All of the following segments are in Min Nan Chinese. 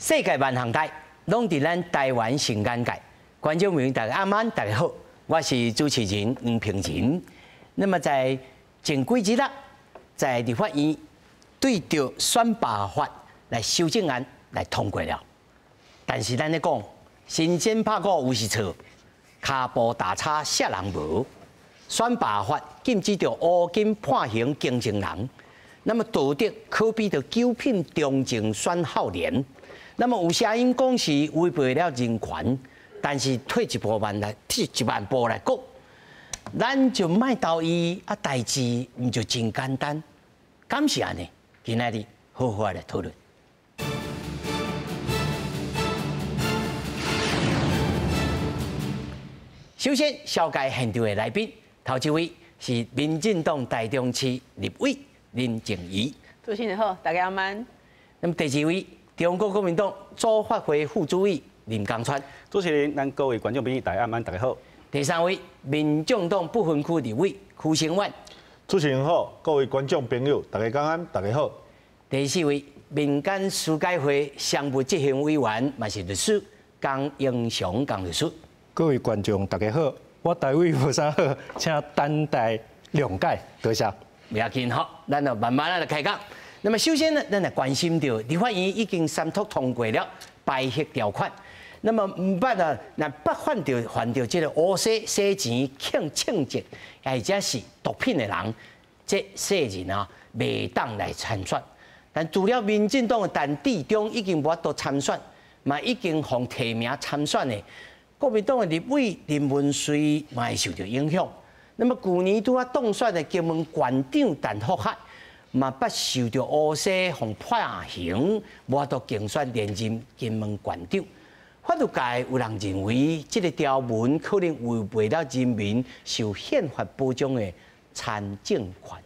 世界萬項台，攏佇咱台灣新眼界。觀眾朋友大家晚安，大家好，我是主持人黃平仁。那麼在前幾日啦，在立法院對著選罷法來修正案來通過了。但是咱咧講，神仙拍鼓有時錯，跤步大差啥人無。選罷法禁止著烏金判刑更生人，那麼道德可比著九品中正選孝廉。那麼有聲音講是違背了人權，但是退一步萬來，退一萬步來講，咱就莫投伊啊，代誌毋就真簡單？敢是按呢？今仔日好好來討論。首先，紹介現場的來賓，頭一位是民進黨台中市立委林靜儀。主持人好，大家晚安。那麼第二位，中國國民黨組發會副主委林江川。主持人，咱各位觀眾朋友大家晚安，大家好。第三位，民眾黨不分區立委許成遠。主持人好，各位觀眾朋友大家早安，大家好。第四位，民間司改會常務執行委員，嘛是律師江英雄江律師。各位觀眾大家好，我台語無啥好，請擔待諒解，多謝。不要緊，好，咱就慢慢來開講。那麼首先呢，咱來關心著立法院已經三讀通過了排黑條款。那麼毋捌啊，若捌犯著這個烏洗洗錢、欠槍擊，或者是毒品的人，這世人啊，袂當來參選。但除了民進黨的陳致中已經無法度參選，嘛已經予提名參選的國民黨的立委林文瑞嘛會受著影響。那麼舊年拄仔當選的金門縣長陳福海，嘛捌受著烏洗予判刑，無法度競選連任金門縣長。法律界有人認為，這個條文可能違背了人民受憲法保障的參政權。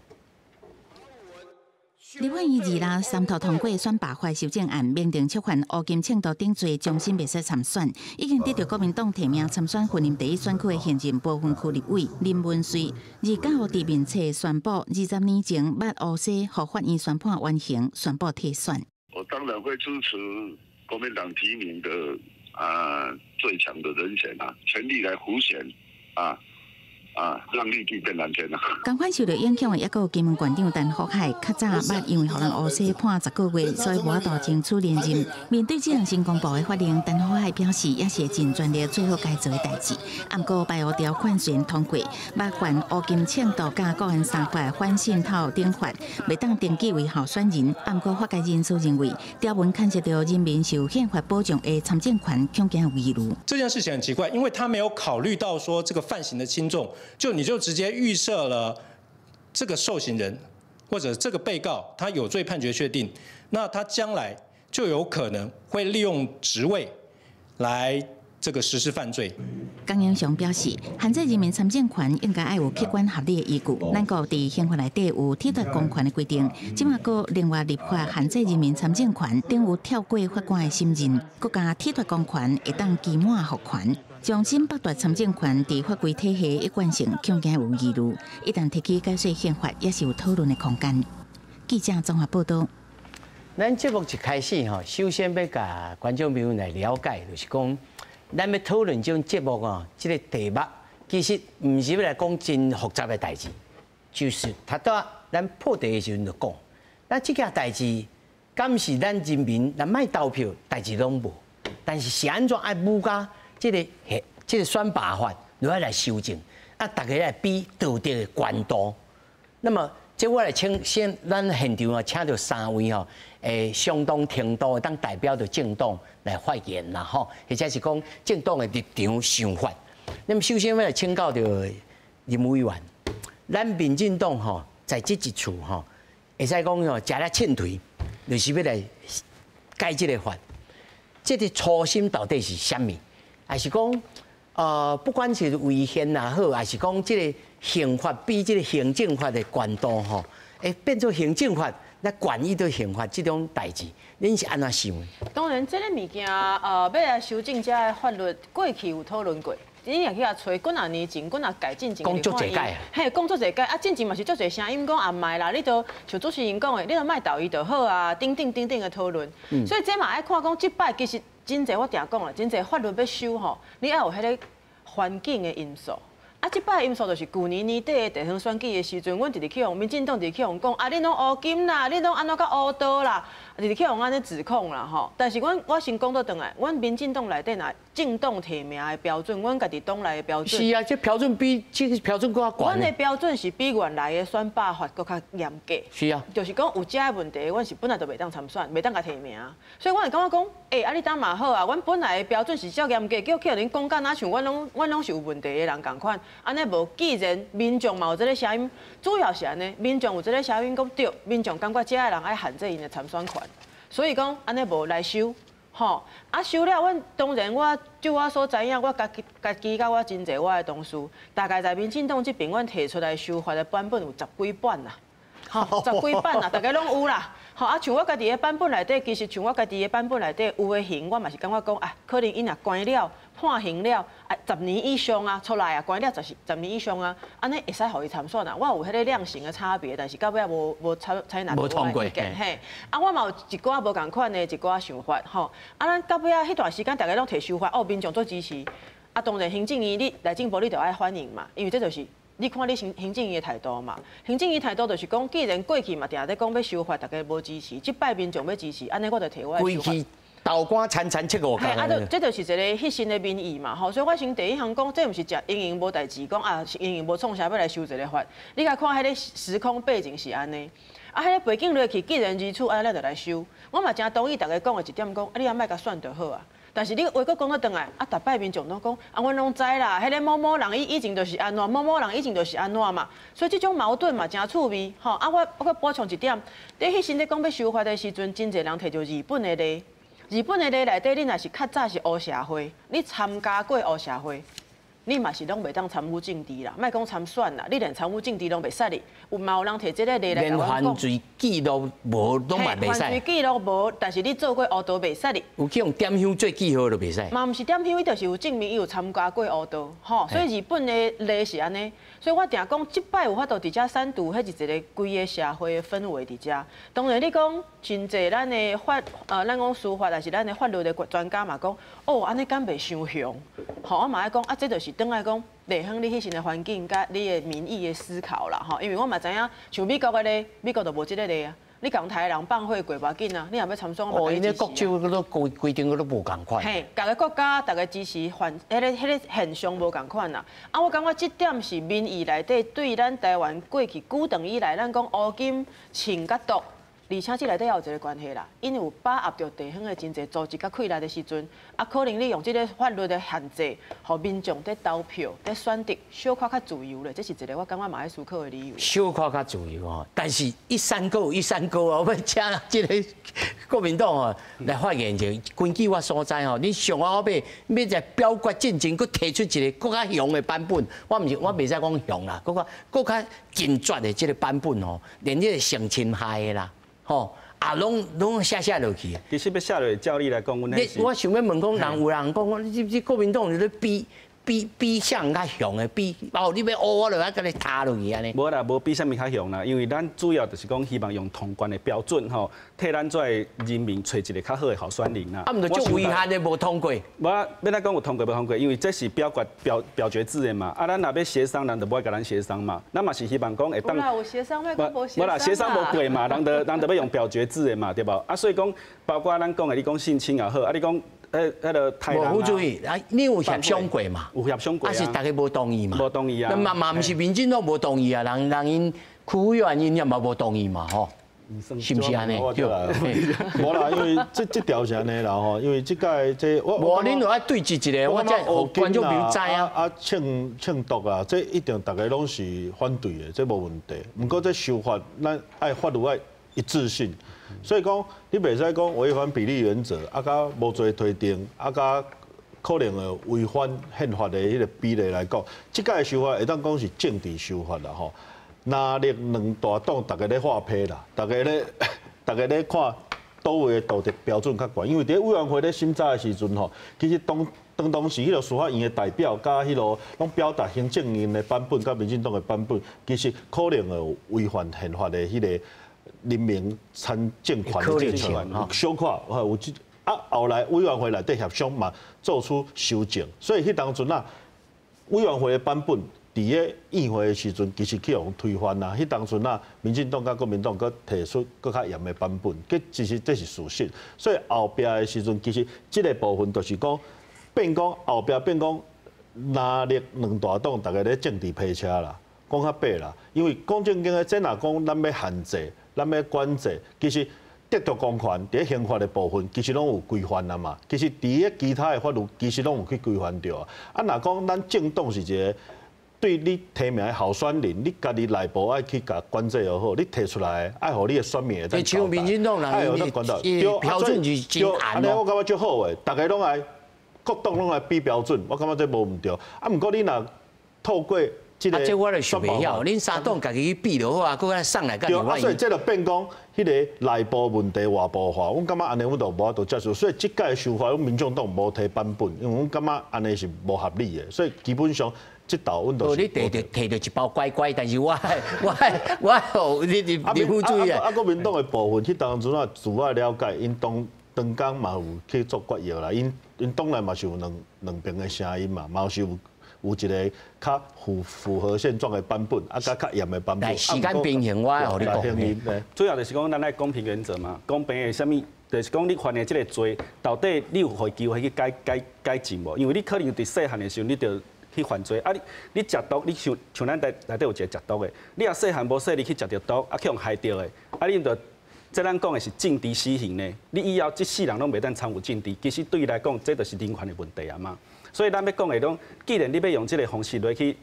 立法院二六三讀通過選罷法修正案，明定觸犯烏金銃毒等罪，終身袂使參選。已經得著國民黨提名參選雲林第一選區的現任不分區立委林文瑞，29號佇面冊宣布，20年前捌烏洗，予法院宣判緩刑，宣布退選。我當然會支持國民黨提名的啊最強的人選啊，全力來輔選啊。啊，讓綠地變藍天啦！仝款受著影響的，抑閣有金門縣長陳福海，較早捌因為予人烏洗判10個月，所以無法度爭取連任。面對這項新公布的法令，陳福海表示也是會盡全力做好該做的代誌。毋過排烏條款雖然通過，捌犯烏金銃毒佮國安三法反滲透等法，袂當登記為候選人。毋過法界人士認為，條文牽涉著人民受憲法保障的參政權，恐驚有疑慮。這件事情很奇怪，因為他沒有考慮到說這個犯行的輕重。就你就直接預設了這個受刑人或者這個被告，他有罪判決確定，那他將來就有可能會利用職位來這個實施犯罪。江英雄表示，限制人民參政權應該愛有客觀合理的依據。咱國佇憲法內底有褫奪公權的規定，這馬閣另外立法限制人民參政權，等於跳過法官的審認，閣加褫奪公權會當期滿復權。終身剝奪參政權，佇法規體系一貫性恐驚有疑慮，一旦提起改寫憲法，也是有討論的空間。記者綜合報導。咱節目一開始吼，首先欲共觀眾朋友來了解，就是講，咱欲討論這種節目哦，這個題目其實毋是欲來講真複雜的代誌，就是頭拄仔咱破題的時陣就講，咱這件代誌，敢是咱人民咱莫投票，代誌攏無，但是是按怎愛武甲？這個選罷法，如何來修正？啊，大家來比道德的懸度。那麼，這我來請先，咱現場啊，請著三位吼，相當程度會當代表著政黨來發言啦，吼，或者是講政黨的立場想法。那麼，首先我來請教著林委員，咱民進黨吼，在這一次吼，會使講吼，食了凊槌，就是欲來改這個法。這個初心到底是啥物？還是講，不管是違憲也好，還是講這個刑法比這個行政法的懸度吼，會變做行政法來管伊著刑法這種代誌，恁是按怎想的？當然，這个物件，欲來修正這个法律，過去有討論過，你若去共揣幾若年前，幾若屆進前，講足濟屆，嘿，講足濟屆，啊，進前嘛是足濟聲音講啊，毋愛啦，你都像主持人講的，你都莫投伊就好啊，等等等等的討論。所以這嘛愛看講，這擺其實真濟我定講啦，真濟法律欲修吼，你愛有彼个環境的因素。啊，這擺因素就是舊年年底的地方選舉的時陣，阮直直去予民進黨直直去予講，啊，你攏烏金啦，你攏按怎較烏道啦，直直去予按呢指控啦吼。但是阮我先講倒轉來，阮民進黨內底若政黨提名的標準，阮家己黨內的標準。是啊，這標準比這個標準閣較懸。阮的標準是比原來的選罷法閣較嚴格。是啊。就是講有這个問題，阮是本來就袂當參選，袂當共提名。所以阮會感覺講，欸，啊你當嘛好啊，阮本來的標準是較嚴格，結果去予恁講甲若像阮攏是有問題的人仝款。按呢無，既然民眾嘛有這个聲音，主要是按呢，民眾有這个聲音講對，民眾感覺這个人愛限制𪜶的參選權，所以講按呢無來修，吼，啊修了，阮當然我就我所知影，我家己家己佮我真濟我的同事，大概在民進黨這邊，阮提出來修法的版本有十幾版啦，吼，十幾版啦，大家攏有啦，吼啊像我家己的版本內底，其實像我家己的版本內底有的刑，我嘛是感覺講啊，可能𪜶若關了。判刑了啊，十年以上啊，出來啊，關了十年以上啊，按呢會使予伊參選啊。我有彼个量刑的差別，但是到尾無無採採納無通過意見嘿。啊，我嘛有一寡無仝款的一寡想法吼。啊，咱到尾仔彼段時間，大家攏提修法，哦，民眾足支持。啊，當然行政院你內政部你就愛反應嘛，因為這就是你看你行行政院的態度嘛。行政院態度就是講，既然過去嘛定定咧講欲修法，大家無支持，這擺民眾欲支持，按呢我就提我的修法。豆干層層切五角。啊，就這就是一個彼時的民意嘛，吼，所以我先第一項講，這毋是食閒閒無代誌，講啊，閒閒無創啥欲來修一个法。你共看彼个時空背景是按呢，啊，彼个背景落去，既然如此，按呢咱就來修。我嘛誠同意大家講的一點，講啊，你也莫共選就好啊。但是你話閣講倒轉來，啊，逐擺民眾攏講，啊，阮攏知啦，彼个某某人伊以前就是按怎，某某人以前就是按怎嘛，所以這種矛盾嘛誠趣味，吼。啊，我閣補充一點，佇彼時咧講欲修法的時陣，真濟人提著日本的例。日本的例內底，你若是較早是黑社會，你參加過黑社會，你嘛是攏袂當參與政治啦，莫講參選啦，你連參與政治攏袂使哩。有嘛有人提這個例來共阮講。連犯罪記錄無攏嘛袂使。犯罪記錄無，但是你做過黑道袂使哩。有去予點香做記號就袂使。嘛毋是點香，伊就是有證明伊有參加過黑道，吼。所以日本的例是按呢，所以我定講，這擺有法度佇遮散除，彼是一个規个社會的氛圍佇遮。當然你講真濟咱的法，咱講司法，還是咱的法律的專家嘛講，哦，按呢敢袂傷雄？吼，我嘛愛講，啊，這就是轉來講，地方你彼時的環境佮你的民意的思考啦，吼，因為我嘛知影，像美國的例，美國就無這个例啊。你共台人放火過無要緊啊，你若欲參選，哦，𪜶咧國州閣規規定閣都無仝款。嘿，逐个國家，逐个支持環，彼个現象無仝款啦。啊，我感覺這點是民意內底對咱台灣過去古長以來，咱講烏金銃佮毒。而且這內底也有一个關係啦，𪜶有把握著地方的真濟組織佮氣力的時陣，啊，可能你用這个法律的限制，予民眾佇投票、佇選擇小可較自由咧，這是一个我感覺嘛愛思考的理由。小可較自由吼，但是一山閣有一山高啊！我欲請這个國民黨哦來發言者，根據我所知吼，恁上後尾欲在表決進前，閣提出一个閣較雄的版本。我毋是我袂使講雄啦，閣較閣較堅決的這个版本吼，連這个性侵害的啦。吼，啊，攏攏寫寫落去。其實欲寫落去，照理來講，阮你我想欲問講，人有人講，你這國民黨是咧比比比啥人較雄的？比哦，你欲烏我就愛共你踏落去按呢。無啦，無比啥物較雄啦，因為咱主要就是講希望用通關的標準吼，替咱遮的人民揣一个較好的候選人啦。啊，毋就足遺憾的無通過。無啊，欲按怎講有通過無通過？因為這是表決表表決制的嘛。啊，咱若欲協商，人就無愛共咱協商嘛。咱嘛是希望講會當。無啦，有協商，莫講無協商無啦，協商無過嘛，人就人就欲用表決制的嘛，對無？啊，所以講，包括咱講的，你講性侵也好，啊，你講。彼个台無副主席，啊，你有協商過嘛？有協商過啊，是大家無同意嘛？無同意啊！嘛嘛毋是民進黨無同意啊，人人𪜶區委員𪜶也嘛無同意嘛，吼，是毋是按呢？對，無啦，因為這這條是按呢啦吼，因為這屆這我無恁著愛對質一下，我才予觀眾朋友知啊。啊，銃銃毒啊，這一定大家攏是反對的，這無問題。毋過這修法，咱愛法律愛一致性。所以講，你袂使講違反比例原則，啊，佮無罪推定，啊，佮可能會違反憲法的彼个比例來講，這屆修法會當講是政治修法啦吼。藍綠兩大黨逐家咧畫批啦，逐家咧逐家咧看佗位的道德标准较悬？因为伫委员会咧审查的时阵吼，其实当时彼个司法院的代表佮彼个拢表达行政院的版本佮民进党的版本，其实可能会有违反宪法的彼个人民参政权的政策，小可有这啊，后来委员会内底协商嘛，做出修正，所以彼当阵啊，委员会的版本伫咧议会的时阵，其实去予推翻啊。彼当阵啊，民进党佮国民党阁提出阁较严的版本，这其实这是事实。所以后壁的时阵，其实这个部分就是讲，变讲后壁变讲，蓝绿两大党逐家咧政治拼车啦，讲较白啦。因为讲正经的，这若讲咱欲限制，咱欲管制，其实剥夺公权伫刑法的部分，其实拢有规范啊嘛。其实伫咧其他的法律，其实拢有去规范著啊。啊，若讲咱政党是一个对你提名的候选人，你家己内部爱去共管制就好，你提出来爱予你的选民会当像民进党人，伊标准是真严。按呢我感觉足好的，逐家拢来，各党拢来比标准，我感觉这无毋对。啊，毋过你若透过这个，啊，这我就想袂晓，恁三党家己去比就好啊，阁来送来佮对，啊，所以这就变讲，彼个内部问题外部化，阮感觉按呢阮就无法度接受，所以这届修法，阮民众党无提版本，因为阮感觉按呢是无合理的，所以基本上。这道阮都是。你提著一包乖乖，但是我我我哦，你你注意啊！啊，国民党的部分，彼当阵啊，自我了解，𪜶当当工嘛有去做决议啦，𪜶党内嘛是有两边的声音嘛，嘛是有一个较符合现状的版本，啊，佮较严的版本。来，时间平衡，我予你讲。主要就是讲，咱爱公平原则嘛，公平的啥物？就是讲你犯的这个罪，到底你有予机会去改进无？因为你可能伫细汉的时候，你就去犯罪啊！你食毒，你像像咱内底有一个食毒的，你若细汉无细腻去食著毒，啊去予害著的，啊你就这咱讲的是政治死刑呢。你以后这世人拢袂当参与政治，其实对伊来讲，这就是人权的问题啊嘛。所以咱欲讲的讲，既然你欲用这个方式来去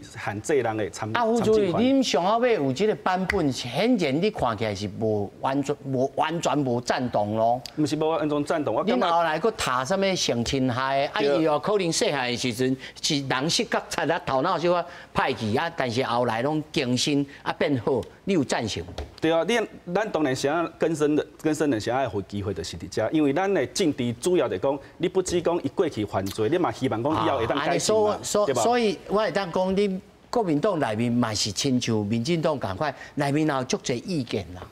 限制人的参啊，副主任，恁上后尾有这个版本，显然你看起来是无完全无赞同咯。毋是无完全赞同，我恁后来阁读啥物性侵害，啊，伊又可能细汉的时阵是人识觉察啊，头脑小可歹去啊，但是后来拢更新啊变好，你有赞成？对啊，你咱当然想更生人想爱予机会，就是伫遮，因为咱的政治主要就讲，你不只讲伊过去犯罪，你嘛希望讲以后会当改进嘛，对吧？所以我会当讲，恁国民党内面嘛是亲像民进党仝款，内面也有足济意见啦。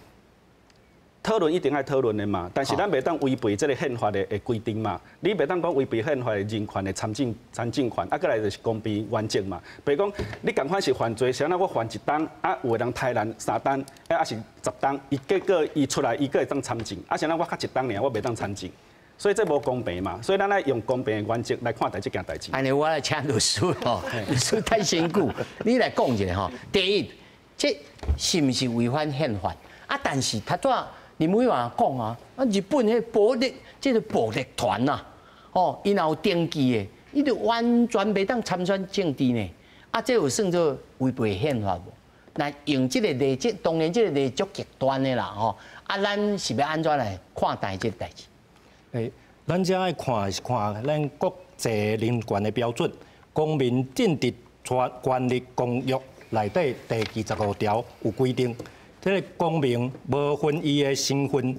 讨论一定爱讨论的嘛，但是咱袂当违背这个宪法的规定嘛。你袂当讲违背宪法的人权的参政权，啊，阁来就是公平原则嘛。比如讲，你仝款是犯罪，啥那我犯一冬，啊，有的人杀人3冬，啊，抑是10冬，伊结果伊出来，伊阁会当参政，啊，啥那我较一冬尔，我袂当参政。所以这无公平嘛，所以咱爱用公平的原则来看待这件代志。按呢，我来请律师吼，律师太辛苦，你来讲一下吼。第一，这是毋是违反宪法？啊，但是他怎？林委员讲啊，啊，日本彼暴力，这个暴力团呐，哦，伊若有登记的，伊就完全袂当参选政治呢。啊，这有算做违背宪法无？那用这个例子，当然这个例足极端的啦，吼。啊，咱是欲按怎来看待这个代志？欸，咱遮爱看是看咱国际人权的标准，《公民政治权利公约》内底第25条有规定。这个公民无分伊的身份，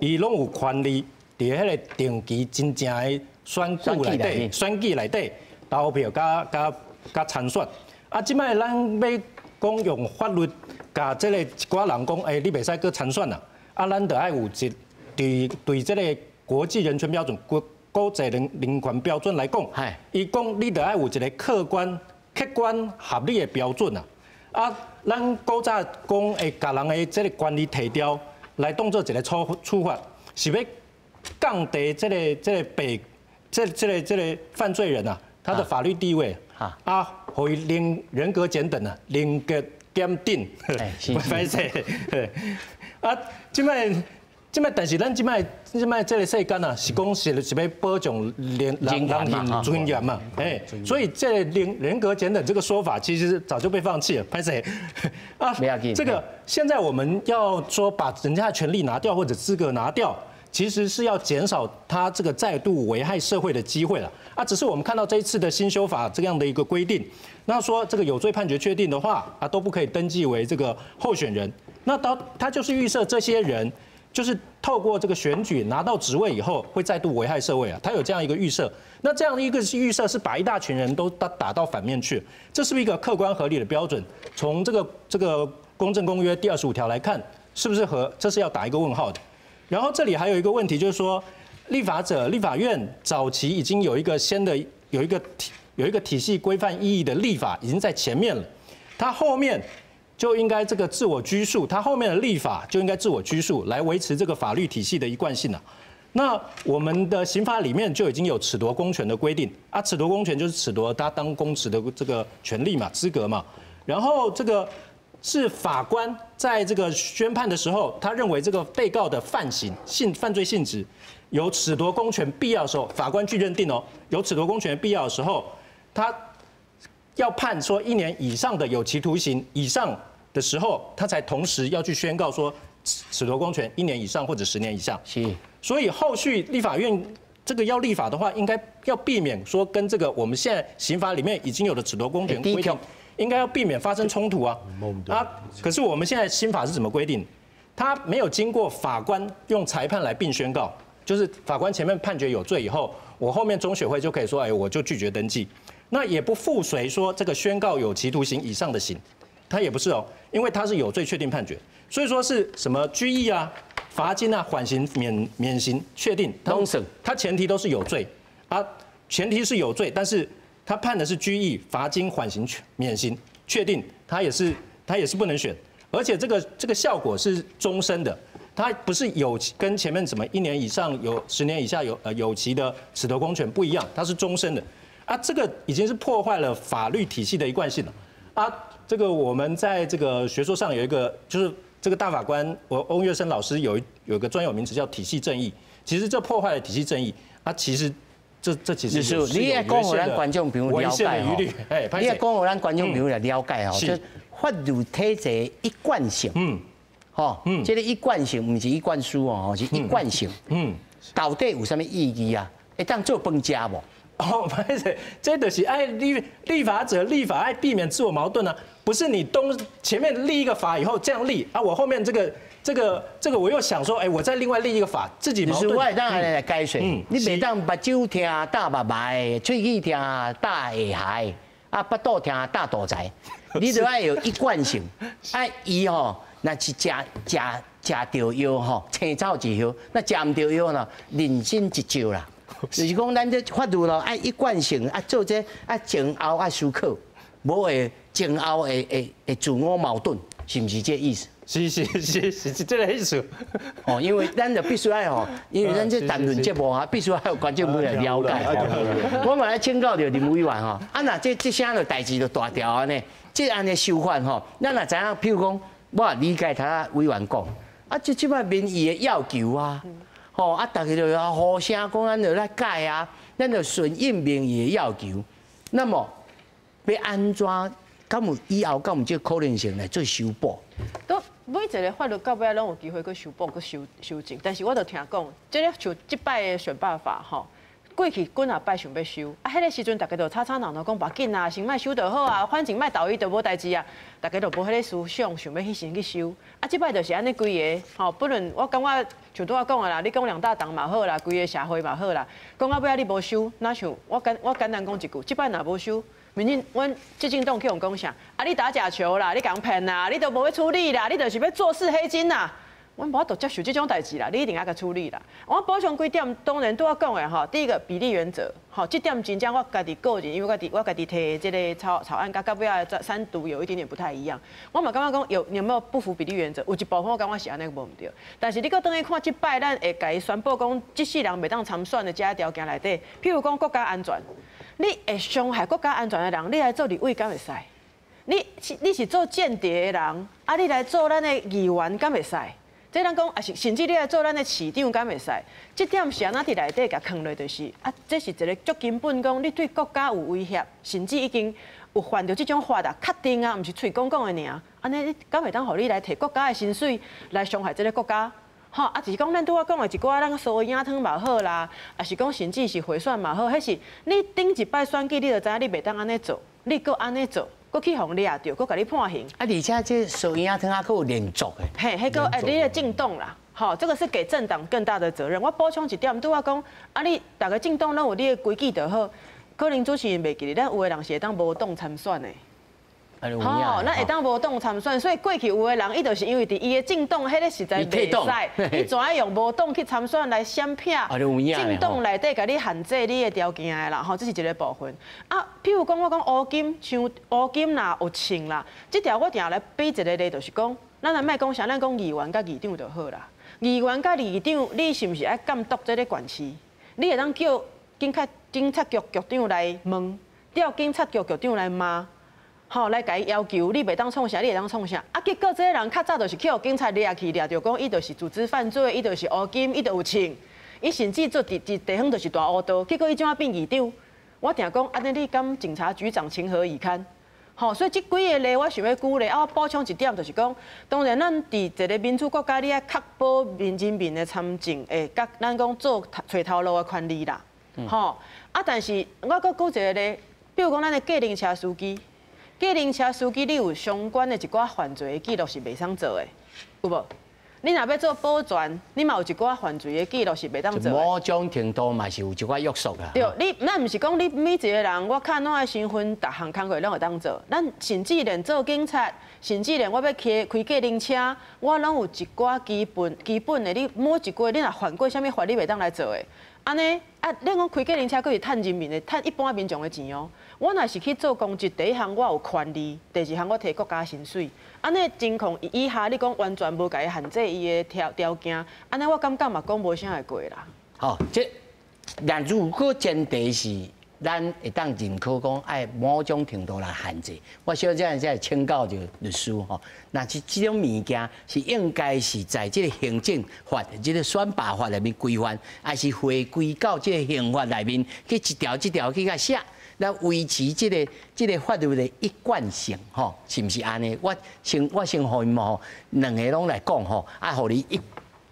伊拢有权利伫彼个定期真正的选举内底，选举内底投票佮参选。啊，这摆咱欲讲用法律共这个一寡人讲，欸，你袂使阁参选啊！啊，咱著爱有一对对这个国际人权标准、国际人权标准来讲，伊讲你著爱有一个客观合理的标准啊！啊，咱古早讲会共人的这个权利提掉，来当做一个处罚，是欲降低这个被这这个这个犯罪人啊，他的法律地位啊，予伊人格检等啊，人格检定，歹势，啊，这摆，但是咱这摆这个世间啊，是讲是欲保障人性尊严嘛，哎，所以这个人格检等这个说法，其实早就被放弃了，歹势啊，这个现在我们要说把人家的权利拿掉或者资格拿掉，其实是要减少他这个再度危害社会的机会了啊。只是我们看到这一次的新修法这样的一个规定，那说这个有罪判决确定的话啊，都不可以登记为这个候选人。那到他就是预设这些人。就是透过这个选举拿到职位以后，会再度危害社会啊，他有这样一个预设。那这样的一个预设是把一大群人都打到反面去，这是不是一个客观合理的标准？从这个公政公约第25条来看，是不是合？这是要打一个问号的。然后这里还有一个问题，就是说，立法者、立法院早期已经有一个先的有一个体系规范意义的立法已经在前面了，它后面就应该这个自我拘束，它后面的立法就应该自我拘束，来维持这个法律体系的一贯性了。那我们的刑法里面就已经有褫夺公权的规定啊，褫夺公权就是褫夺他当公职的这个权利嘛、资格嘛。然后这个是法官在这个宣判的时候，他认为这个被告的犯行性犯罪性质有褫夺公权必要的时候，法官去认定哦，有褫夺公权必要的时候，他要判说1年以上的有期徒刑以上的时候，他才同时要去宣告说褫夺公权一年以上或者10年以下。所以后续立法院这个要立法的话，应该要避免说跟这个我们现在刑法里面已经有的褫夺公权规定，应该要避免发生冲突啊。啊，可是我们现在新法是怎么规定？他没有经过法官用裁判来并宣告，就是法官前面判决有罪以后，我后面中选会就可以说，哎，我就拒绝登记。那也不附随说这个宣告有期徒刑以上的刑，他也不是哦，因为他是有罪确定判决，所以说是什么拘役啊、罚金啊、缓刑、免刑确定，他前提都是有罪啊，前提是有罪，但是他判的是拘役、罚金、缓刑、免刑确定，他也是不能选，而且这个效果是终身的，他不是有跟前面什么一年以上有10年以下有期的褫夺公权不一样，它是终身的，啊，这个已经是破坏了法律体系的一贯性了，啊，这个我们在这个学说上有一个就是。这个大法官，我翁岳生老师有个专有名词叫体系正义，其实这破坏了体系正义啊，其实这其实是你爱讲予咱观众朋友了解吼，你爱讲予咱观众朋友来了解吼，就法律体制一贯性，吼，这个一贯性毋是一贯书哦，是一贯性，到底有啥物意义啊？会当做饭食无？哦，歹势，这就是爱立法者立法爱避免自我矛盾啊，不是你东前面立一个法以后这样立啊，我后面这个我又想说，哎，我再另外立一个法，自己矛盾。我会当按呢来解释，你袂当目睭疼大目眉，喙齿疼大下頦，啊，腹肚疼大肚臍，你著爱有一贯性，爱伊吼，若是食著药吼，青草一叶，若食毋著药呢，人参一石啦。就是讲，咱这法律咯，爱一贯性，啊做这啊前后爱思考，无会前后会自我矛盾，是毋是这意思？是是是是是这个意思。哦，因为咱就必须爱吼，因为咱这谈论节目啊，必须爱予观众朋友来了解。我嘛来请教著林委员吼，啊若这声就代志就大条按呢，这按呢修法吼，咱若知影，譬如讲，我理解头委员讲，啊这这摆民意的要求啊。吼啊！大家就呼声讲，咱就来改啊，咱就顺应民意的要求。那么欲按怎？敢有以后敢有这个可能性来做修补？都每一个法律到尾拢有机会去修补、去修正。但是我就听讲，这个像这摆的选罢法吼，过去几若摆想欲修，啊，彼个时阵大家就吵吵闹闹讲，无要紧啊，先莫修就好啊，反正莫投伊就无代志啊，大家就无彼个思想，想欲彼时去修。啊，这摆就是按呢规个，吼，不论我感觉像拄仔讲的啦，你讲两大党嘛好啦，规个社会嘛好啦，讲到尾仔你无修，若像我简单讲一句，这摆若无修，民进阮执政党去予讲啥？啊，你打假球啦，你共骗啦，你都无欲处理啦，你就是欲坐视黑金啦。阮无法度接受这种代志啦，你一定爱共处理啦。我补充几点，当然拄仔讲的吼，第一个比例原则，吼，这点真正我家己个人，因为我家己提这个草案，佮到尾仔三读有一点点不太一样。我嘛感觉讲有没有不符比例原则，有一部分我感觉是按呢无毋对。但是你阁转去看这摆，咱会共伊宣布讲，这世人袂当参选的这个条件内底，譬如讲国家安全，你会伤害国家安全的人，你来做立委敢会使？你是做间谍的人，啊，你来做咱的议员敢会使？这咱讲，啊是甚至你来做咱的市长敢会使？这点是按怎伫内底共囥落，就是啊，这是一个足根本讲，你对国家有威胁，甚至已经有犯著这种法啊，确定啊，毋是喙讲讲的尔。按呢，你敢会当予你来提国家的薪水来伤害这个国家？吼，啊，就是讲咱拄仔讲的一寡咱烧婴仔汤嘛好啦，啊是讲甚至是贿选嘛好，彼是你顶一摆选举，你就知影你袂当按呢做，你阁按呢做，阁去予掠著，阁共你判刑。啊，而且这烧婴仔汤还阁有连续的。嘿，彼个哎，你的政党啦，好，這個是給政黨更大的責任。我補充一點，拄仔講，啊，你逐个政黨攏有你的規矩就好，可能主持人袂記得，咱有的人是會當無黨參選的。吼，咱會當無黨參選，所以過去有的人，伊就是因為佇伊的政黨彼个實在袂使，伊怎愛用無黨去參選來閃避政黨內底共你限制你的條件的啦，吼，這是一个部分。啊，譬如講我講烏金，像烏金啦，有銃啦，這條我定來比一个例，就是講，咱來莫講啥，咱講議員佮議長就好啦。議員佮議長，你是毋是愛監督這个縣市？你會當叫警察局局長來問，叫警察局局長來罵？吼，來共伊要求，你袂當創啥，你會當創啥？啊，結果這个人較早就是去予警察掠去，掠著講伊就是組織犯罪，伊就是烏金，伊就有銃，伊甚至做佇佇地方就是大烏道。結果伊這馬變議長，我定講，按呢你敢警察局長情何以堪？吼，所以這幾个例我想欲舉例，啊，我補充一點就是講，當然咱佇一个民主國家，你愛確保民人民的參政，會佮咱講做揣頭路的權利啦。吼，啊，但是我閣舉一个例，比如講咱的計程車司機。計程車司機，你有相關的一寡犯罪的記錄是袂使做的，有無？你若欲做保全，你嘛有一寡犯罪的記錄是袂當做的。某種程度嘛是有一寡約束啊。對，你咱毋是講你每一个人，我看我的身份，逐項工課攏會當做。咱甚至連做警察，甚至連我欲開開計程車，我攏有一寡基本基本的。你某一個你若犯過啥物法，你袂當來做的。按呢啊，你講開計程車，閣是趁人民的，趁一般民眾的錢哦。我若是去做公職，第一項我有權利，第二項我提國家薪水。按呢情況以下，你講完全無共伊限制伊的條條件，按呢我感覺嘛講無啥會過啦。好，這若如果前提是咱會當認可講愛某種程度來限制，我小這樣才請教著律師吼。若是這種物件是應該是在這个行政法、這个選罷法內面規範，還是回歸到這个刑法內面去一條一條去共寫？來維持這个法律的一貫性，吼，是毋是按呢？我先予𪜶吼，兩个攏來講吼，啊，予你一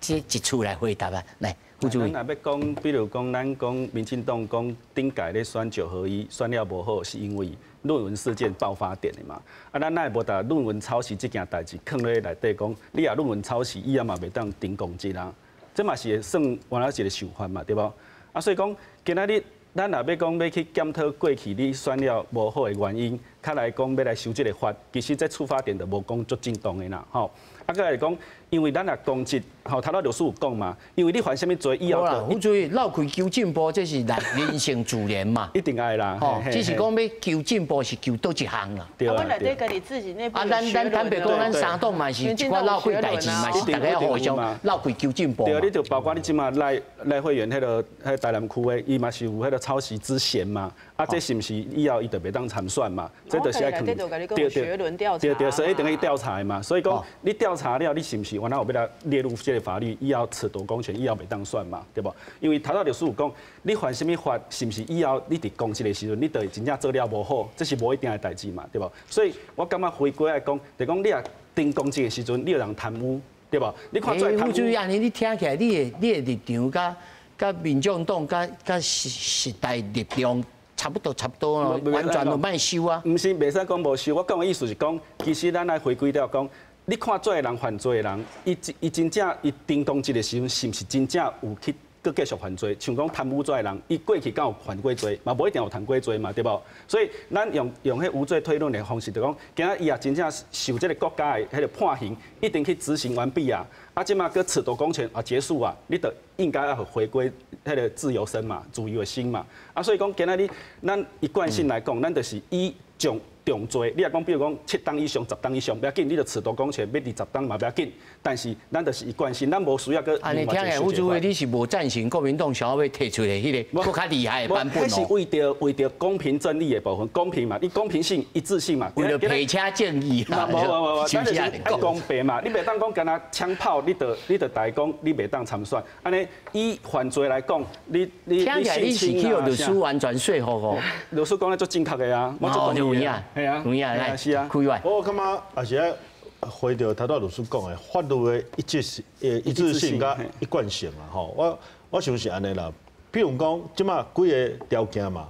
這一次來回答啊，來，副主委。咱若欲講，比如講，咱講民進黨講頂屆咧選九合一選了無好，是因為論文事件爆發點的嘛。啊，咱哪會無共論文抄襲這件代誌囥咧內底講，你若論文抄襲以後嘛袂當頂公職啊，這嘛是會算原來一个受罰嘛，對無？啊，所以講今仔日。咱若欲講欲去檢討過去你選了無好的原因，較來講欲來修這个法，其實這出發點就無講足正當的啦，吼。啊，閣來講，因為咱若公職，吼，頭拄律師有講嘛，因為你犯啥物罪以後，好注意，繞開求進步，這是人人性自然嘛，一定愛啦，吼，只是講欲求進步是求佗一項啦。對啊。阮內底家己自己內部啊，咱坦白講，咱三黨嘛是一寡漏氣代誌，嘛是大家互相鬥氣求進步。對啊，你就包括你這馬賴賴慧媛彼个彼台南區的，伊嘛是有彼个抄襲之嫌嘛。啊，這是毋是以後伊就袂當參選嘛？這就是愛看。對對對，所以一定去調查的嘛。所以講，你調查了，你是毋是原來有欲來列入這个法律，以後褫奪公權，以後袂當選嘛？對無？因為頭拄律師有講，你犯啥物法，是毋是以後你佇公職的時陣，你就會真正做了無好，這是無一定的代誌嘛，對無？所以我感覺回歸來講，就講你若頂公職的時陣，你有人貪污，對無？你看做貪污。注意，按呢你聽起來，你的立場佮佮民眾黨佮佮時代力量差不多，差不多咯，完全都莫修啊。毋是，袂使講無修。我講的意思是講，其實咱來回歸了講，你看做的人犯罪的人，伊伊真正伊頂公職的時陣，是毋是真正有去閣繼續犯罪？像講貪污罪的人，伊過去敢有犯過罪？嘛無一定有犯過罪嘛，對無？所以咱用用彼無罪推論的方式，就講，今仔伊也真正受這个國家的彼个判刑，一定去執行完畢啊。啊，這馬閣褫奪公權啊結束啊，你就應該要回歸彼个自由身嘛，自由的心嘛。啊，所以講今仔日咱一貫性來講，咱就是以重重罪。你若講，比如講7冬以上、10冬以上，不要緊，你就褫奪公權，欲20冬嘛不要緊。但是咱就是一貫性，咱無需要閣。啊，你聽起來副主委你是無贊成國民黨想欲提出的彼个閣較厲害的版本哦。彼是為著公平正義的部分，公平嘛，你公平性、一致性嘛。為了撇車正義啦。無無無，咱就是愛公平嘛。你袂當講干焦槍炮，你就大家講你袂當參選。按呢以犯罪來講，你聽起來你是去予律師完全說服哦。律師講得足正確的啊，我足同意啊。係啊，有影來，是啊。開完。我感覺也是愛回著頭拄律師講的法律的一致性、一致性佮一貫性啊吼。我想是按呢啦。比如講，這馬幾个條件嘛，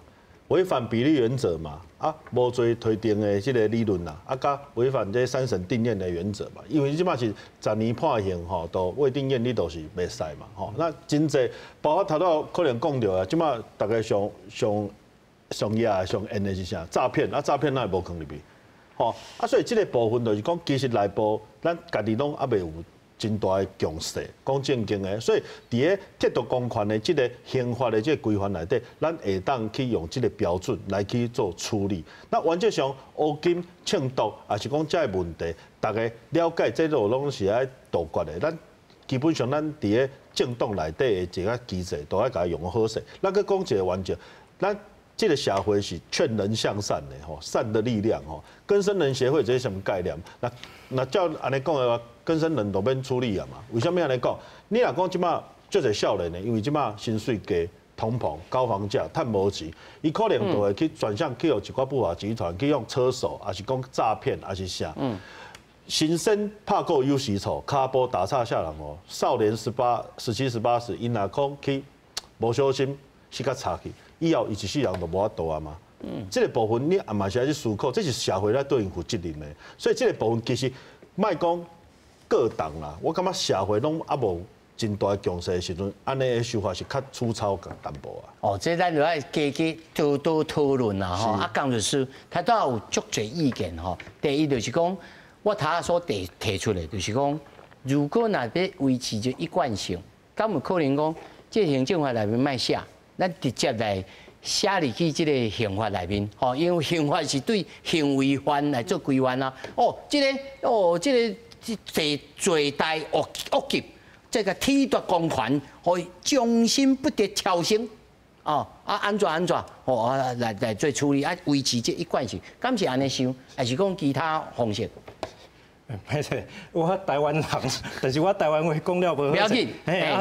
違反比例原則嘛，啊，無罪推定的這個理論啦，啊，佮違反這三審定讞的原則嘛，因為這馬是十年判刑吼，都未定讞你都是袂使嘛，吼。那真濟，包括頭拄可能講著啊，這馬大家上上上野上緣的是啥？詐騙啊，詐騙哪會無囥入去？吼啊，所以這個部分就是講，其實內部咱家己攏猶未有真大的共識，講正經的，所以佇咧剝奪公權的這個刑法的這個規範內底，咱會當去用這個標準來去做處理。那原則上，烏金、銃毒，抑是講這个問題，大家了解這個攏是愛杜絕的。咱基本上，咱佇咧政黨內底的這個機制，都愛共伊用好勢。咱閣講一個原則，咱這個社會是勸人向善的吼，善的力量吼。更生人協會這是啥物概念？那那照按呢講的話，更生人都免處理啊嘛？為啥物按呢講？你若講這馬足濟少年的，因為這馬薪水低、通膨、高房價、趁無錢，伊可能就會去轉向去予一寡不法集團去用車手，抑是講詐騙，抑是啥？神仙拍鼓有時錯，跤步踏錯啥人哦？少年18、17、18時，𪜶若講去無小心，死較差去，以後伊一世人就無法度啊嘛。這個部分你也嘛是愛去思考，這是社會來對𪜶負責任的。所以這個部分其實莫講各黨啦，我感覺社會攏猶無真大的共識的時陣，按呢的手法是較粗糙淡薄啊。哦，這咱就愛加加多多討論啦吼。啊，江律師他都有足濟意見吼。第一就是講，我頭仔所提提出來，就是講，如果若欲維持這一貫性，敢有可能講，這行政法內面莫寫，咱直接來寫入去這個刑法內面，吼，因為刑法是對行為犯來做規範啊。哦，這個哦，這個罪罪大惡惡極，這個剝奪公權，予終身不得超生。哦，啊，按怎按怎，哦，啊，來來做處理，啊，維持這一貫性，敢是按呢想，抑是講其他方式？歹勢，我台灣人，但是我台灣話講了無好。不要緊，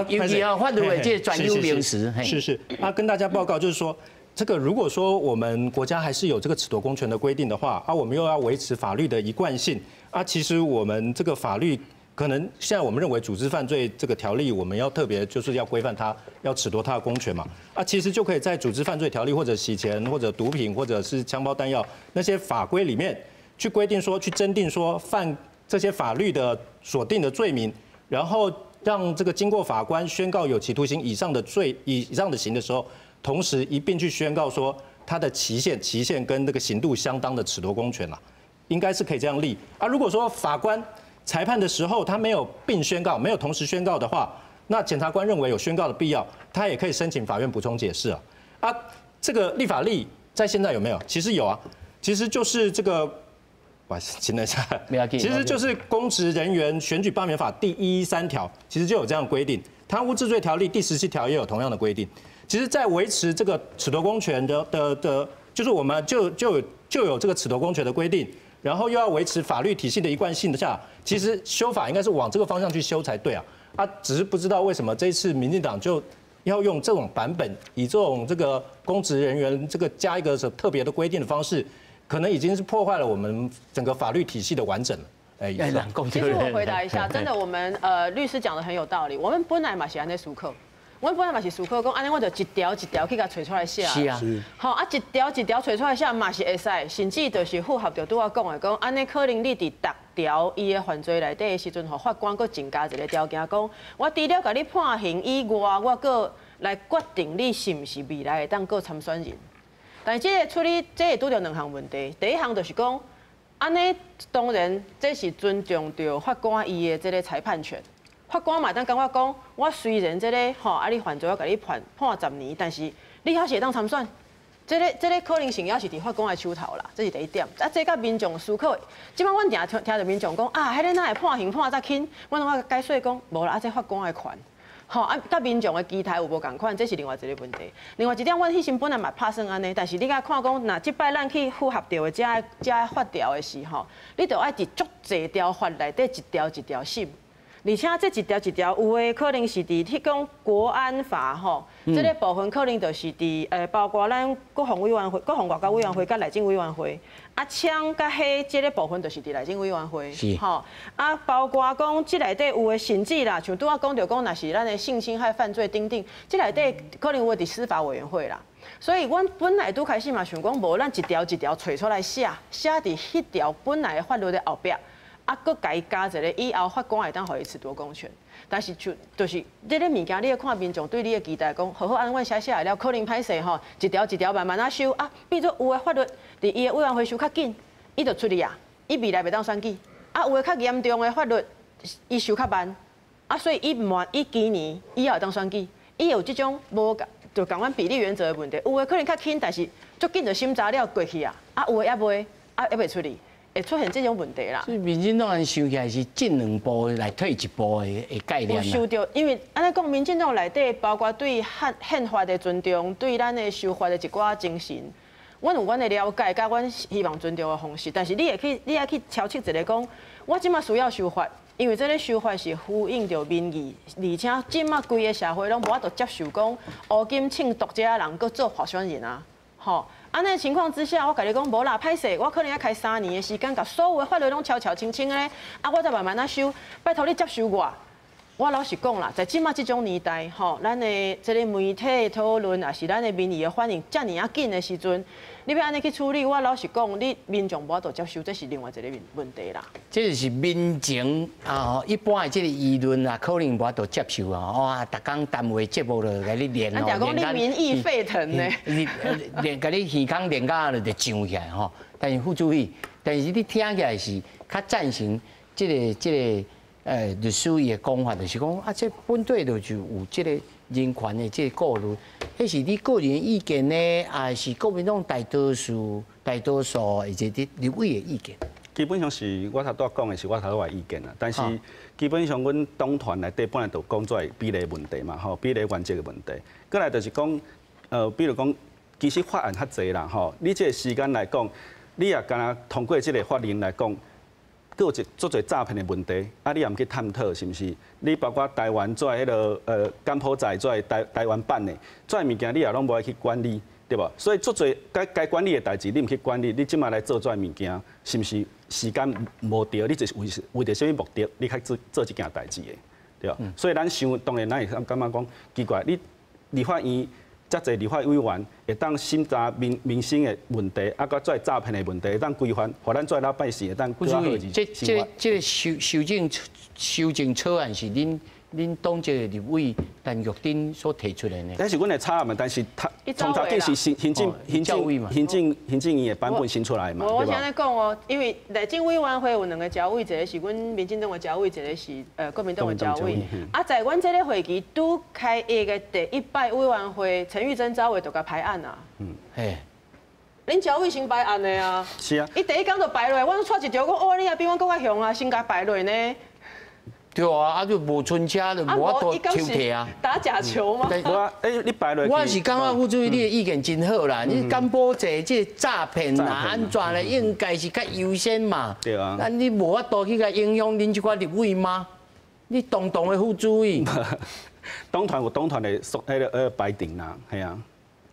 尤其啊，法律的這個專有名詞。是是，啊，跟大家報告就是說，這個如果說我們國家還是有這個褫奪公權的規定的話，啊，我們又要維持法律的一貫性，啊，其實我們這個法律可能現在我們認為組織犯罪這個條例，我們要特別就是要規範它，要褫奪他的公權嘛，啊，其實就可以在組織犯罪條例或者洗錢或者毒品或者是槍炮彈藥那些法規裡面去規定說，去增訂說犯這些法律的所定的罪名，然後讓這個經過法官宣告有期徒刑以上的罪以上的刑的時候，同時一併去宣告說他的期限期限跟這個刑度相當的褫奪公權啦，應該是可以這樣立。啊，如果說法官裁判的時候他沒有併宣告，沒有同時宣告的話，那檢察官認為有宣告的必要，他也可以申請法院補充解釋啊。啊，這個立法例在現在有沒有？其實有啊，其實就是這個。哇，請等一下，其實就是公職人員選舉罷免法第113條，其實就有這樣規定。貪污治罪條例第17條也有同樣的規定。其實，在維持這個褫奪公權的，就是我們就有這個褫奪公權的規定，然後又要維持法律體系的一貫性的下，其實修法應該是往這個方向去修才對啊。啊，只是不知道為什麼這一次民進黨就要用這種版本，以這種這個公職人員這個加一個特別的規定的方式。可能已經是破壞了我們整個法律體系的完整了。哎，其實我回答一下，真的，我們律師講的很有道理。我們本來嘛是按呢思考，我本來嘛是思考講，按呢我就一條一條去共揣出來寫。是啊。好啊，一條一條揣出來寫嘛是會使，甚至就是符合著拄仔講的，講按呢可能你佇逐條伊的犯罪內底的時陣，予法官閣增加一個條件，講我除了共你判刑以外，我閣來決定你是毋是未來會當閣參選人。但是這個處理，這會拄著兩項問題。第一項就是講，按呢當然這是尊重著法官伊的這個裁判權。法官嘛會當感覺講，我雖然這個吼啊，你犯罪我共你判判十年，但是你還是會當參選。這個可能性也是佇法官的手頭啦，這是第一點。啊，這佮民眾思考，這擺阮定聽聽著民眾講啊，彼個哪會判刑判遮輕？阮攏愛解說講，無啦，啊，這法官的權。吼啊，佮民眾的期待有無仝款，這是另外一個問題。另外一點，阮彼時本來嘛拍算按呢，但是你共看講，若這擺咱去符合著的這這法條的時候，你著愛佇足濟條法內底一條一條審。而且這一條一條有的可能是佇彼講國安法吼，這个部分可能就是佇包括咱國防委員會、國防外交委員會佮內政委員會。啊，槍佮火這个部分就是佇內政委員會，吼。啊，包括講這內底有的甚至啦，像拄仔講著講，若是咱的性侵害犯罪等等，這內底可能有的佇司法委員會啦。所以，阮本來拄開始嘛想講，無咱一條一條揣出來寫，寫佇彼條本來的法律的後壁。啊，閣共伊加一个，以後法官會當予伊褫奪公權。但是就是這个物件，你會看民眾對你的期待，講好好按阮寫寫來了，可能歹勢吼，一條一條慢慢仔修啊，變做有的法律佇伊的委員會修較緊，伊就出去啊，伊未來袂當選舉。啊，有的較嚴重的法律，伊修較慢，啊，所以伊慢，伊今年以後會當選舉，伊有這種無就仝款比例原則的問題。有的可能較輕，但是足緊就審查了過去啊，啊，有的猶未，啊，猶袂出去。會出現這種問題啦。所以民進黨想起來是進兩步來退一步的概念。有受著，因為按呢講，民進黨內底包括對憲法的尊重，對咱的修法的一寡精神，阮有阮的了解，佮阮希望尊重的方式。但是你會去，你愛去超出一个講，我這馬需要修法，因為這个修法是呼應著民意，而且這馬規个社會攏無法度接受講烏金銃毒這人閣做候選人啊，吼。按呢情況之下，我共你講，無啦，歹勢，我可能愛開三年的時間，共所有的法律攏悄悄清清的，啊，我再慢慢仔修。拜託你接受我。我老實講啦，在這馬這種年代，吼，咱的這个媒體討論，也是咱的民意的反應遮爾仔緊的時陣，你欲按呢去處理，我老實講，你民眾無法度接受，這是另外一个問題啦。這就是民情啊，一般的這个輿論啊，可能無法度接受啊。哇，逐工單位節目就共你練哦，講你民意沸騰呢，練共你耳孔練甲就脹起來吼。但是副主席，但是你聽起來是較贊成這个。律師伊的講法就是講啊，這本底就是有這个人權的這个顧慮，彼是你個人意見呢，還是國民黨大多數或者立委的意見？基本上是我頭拄仔講的是我頭拄仔的意見啦，但是基本上阮黨團內底本來就講這比例問題嘛，吼，比例原則的問題。過來就是講，比如講，其實法案較濟啦，吼，你這个時間來講，你也敢若通過這个法令來講。閣有一足濟詐騙的問題，啊，你也毋去探討，是毋是？你包括台灣做彼个柬埔寨做台灣版的，這物件你也攏無愛去管理，對無？所以足濟該管理的代誌，你毋去管理，你這馬來做這物件，是毋是時間無對？你就是為著啥物目的，你較做這件代誌的，對無？所以咱想，當然咱會感覺講奇怪，你立法院遮濟立法委員會當審查民生的問題，啊，閣做詐騙的問題，會當規範，予咱做老百姓會當較好日這這修正草案是恁黨籍立委陳玉珍所提出來的。這是阮的草案嘛，但是他從早起是行政院的版本先出來嘛。我先來講哦，因為內政委員會有兩个召委，一个是阮民進黨的召委，一个是國民黨的召委。啊，在阮這个會期拄開會的第一擺委員會，陳玉珍召委就共排案啊。嗯，嘿。恁召委先排案的啊。是啊。伊第一工就排落，我帶一條講，哦，你也比阮閣較凶啊，先共排落呢。對啊，啊就無春車就無法度抽提啊。打假球嗎？我你排落。我是感覺副主席你的意見真好啦。你柬埔寨這詐騙啊，按怎咧，應該是較優先嘛。對啊。那你無法度去共影響恁這寡立委嗎？你堂堂的副主委。黨團有黨團的彼个排程啦，係啊。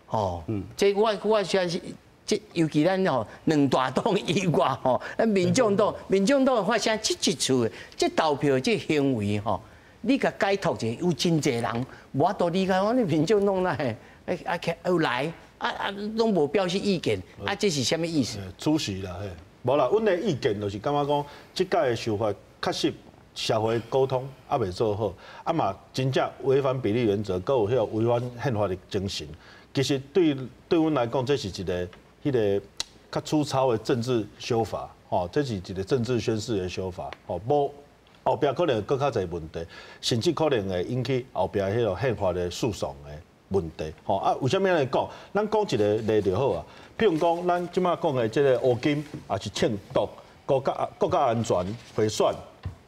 哦，這我相信。這尤其咱吼兩大黨以外吼，咱民眾黨發生這一次的這投票這行為吼，你共解脫者，有真濟人無法度理解，講你民眾黨哪會啊又來啊啊攏無表示意見，啊這是啥物意思？主席啦，嘿，無啦，阮的意見就是感覺講，這擺的修法確實社會溝通猶未做好，啊嘛真正違反比例原則，閣有彼個違反憲法的精神。其實對阮來講，這是一個。彼个較粗糙的政治修法，吼，這是一個政治宣示的修法，吼，無後壁可能會閣較濟問題，甚至可能會引起後壁彼個憲法的訴訟的問題，吼啊，為啥物按呢講？咱講一個例就好啊，譬如講，咱這馬講的這个烏金，也是銃毒、國家安全、賄選、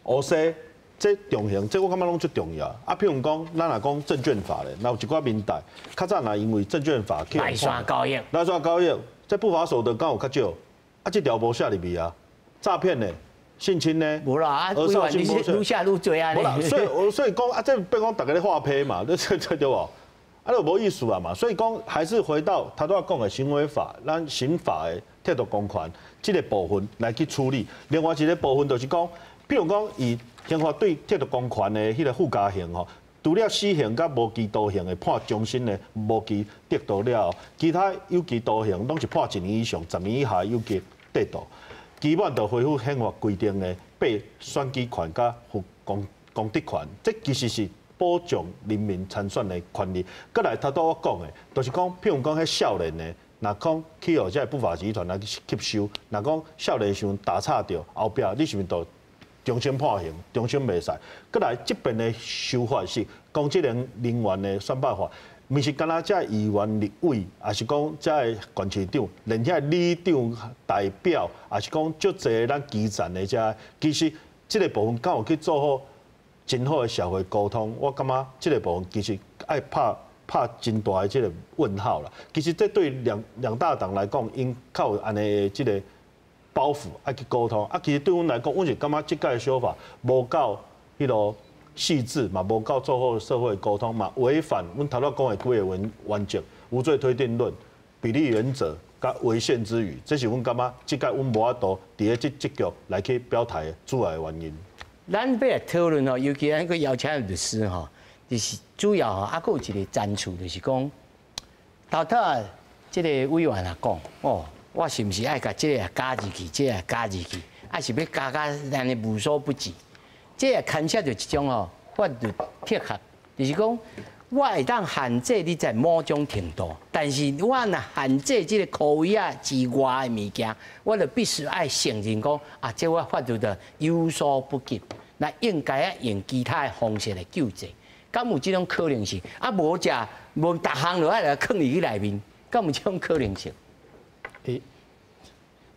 烏西，這重刑，這我感覺攏足重要。啊，譬如講，咱若講證券法咧，若有一寡民代，較早若因為證券法去內線交易，內線交易。這不法所得敢有較少？啊，這條無寫入去啊，詐騙的，性侵呢？無啦，啊，委員你是愈寫愈濟啊！無啦，所以我所以講啊，這變講逐家咧畫批嘛，這對無？啊，就無意思啊嘛。所以講還是回到頭拄仔講的行為法，咱刑法的剝奪公權這個部分來去處理。另外一個部分就是講，譬如講，以刑法對剝奪公權的彼個附加刑吼，除了死刑佮無期徒刑的判終身的無期得到了後，其他有期徒刑攏是判一年以上、十年以下有期得到。基本就恢復憲法規定的被選舉權佮公公職權，這其實是保障人民參選的權利。閣來頭拄我講的，就是講，譬如講彼少年的，若講去予這个不法集團來吸收，若講少年時陣打岔著，後壁你是毋是就終身判刑，終身袂使？閣來這邊的修法是公職人員的選罷法。毋是干焦這議員、立委，抑是講這個縣市長，連遐里長代表，抑是講足濟咱基層的這，其實這個部分敢有去做好真好的社會溝通？我感覺這個部分其實愛拍拍真大的這個問號啦。其實這對兩大黨來講，𪜶較有按呢的這個包袱愛去溝通。啊，其實對阮來講，阮是感覺這屆修法無夠彼個細緻嘛，無夠做好社會溝通嘛，違反阮頭拄講的幾個原則，無罪推定論、比例原則、佮違憲之虞，這是阮感覺這屆阮無法度佇咧這這局來去表態的主要的原因。咱欲來討論吼，尤其咱閣邀請律師吼，就是主要吼，啊，閣有一個爭取，就是講，頭拄仔這個委員也講，哦，我是毋是愛共這個加入去，這個加入去，啊是欲加甲按呢無所不至？這也牽涉著一種吼法律哲學，就是講我會當限制你在某種程度，但是我若限制這個箍圍仔之外的物件，我就必須愛承認講啊，這我法律的有所不及，那應該愛用其他的方式來救濟，敢有這種可能性？啊，無食無逐項都愛來囥佇去內面，敢有這種可能性？欸，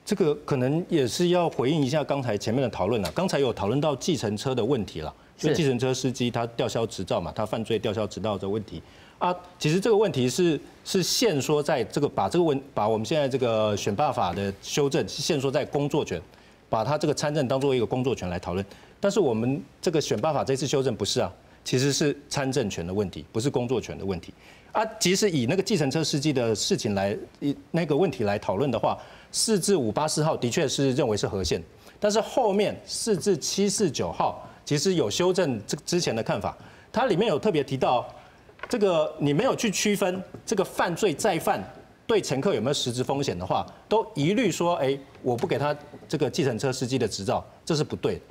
這個可能也是要回應一下剛才前面的討論了。剛才有討論到計程車的問題了，就計程車司機他吊銷執照嘛，他犯罪吊銷執照的問題啊。其實這個問題是限縮在這個把這個問把我們現在這個選罷法的修正限縮在工作權，把他這個參政當做一個工作權來討論。但是我們這個選罷法這次修正不是啊，其實是參政權的問題，不是工作權的問題。啊，即使以那個計程車司機的事情來那個問題來討論的話，4至584號的確是認為是合憲，但是後面4至749號其實有修正這之前的看法，它裡面有特別提到，這個你沒有去區分這個犯罪再犯對乘客有沒有實質風險的話，都一律說，哎，我不給他這個計程車司機的執照，這是不對的。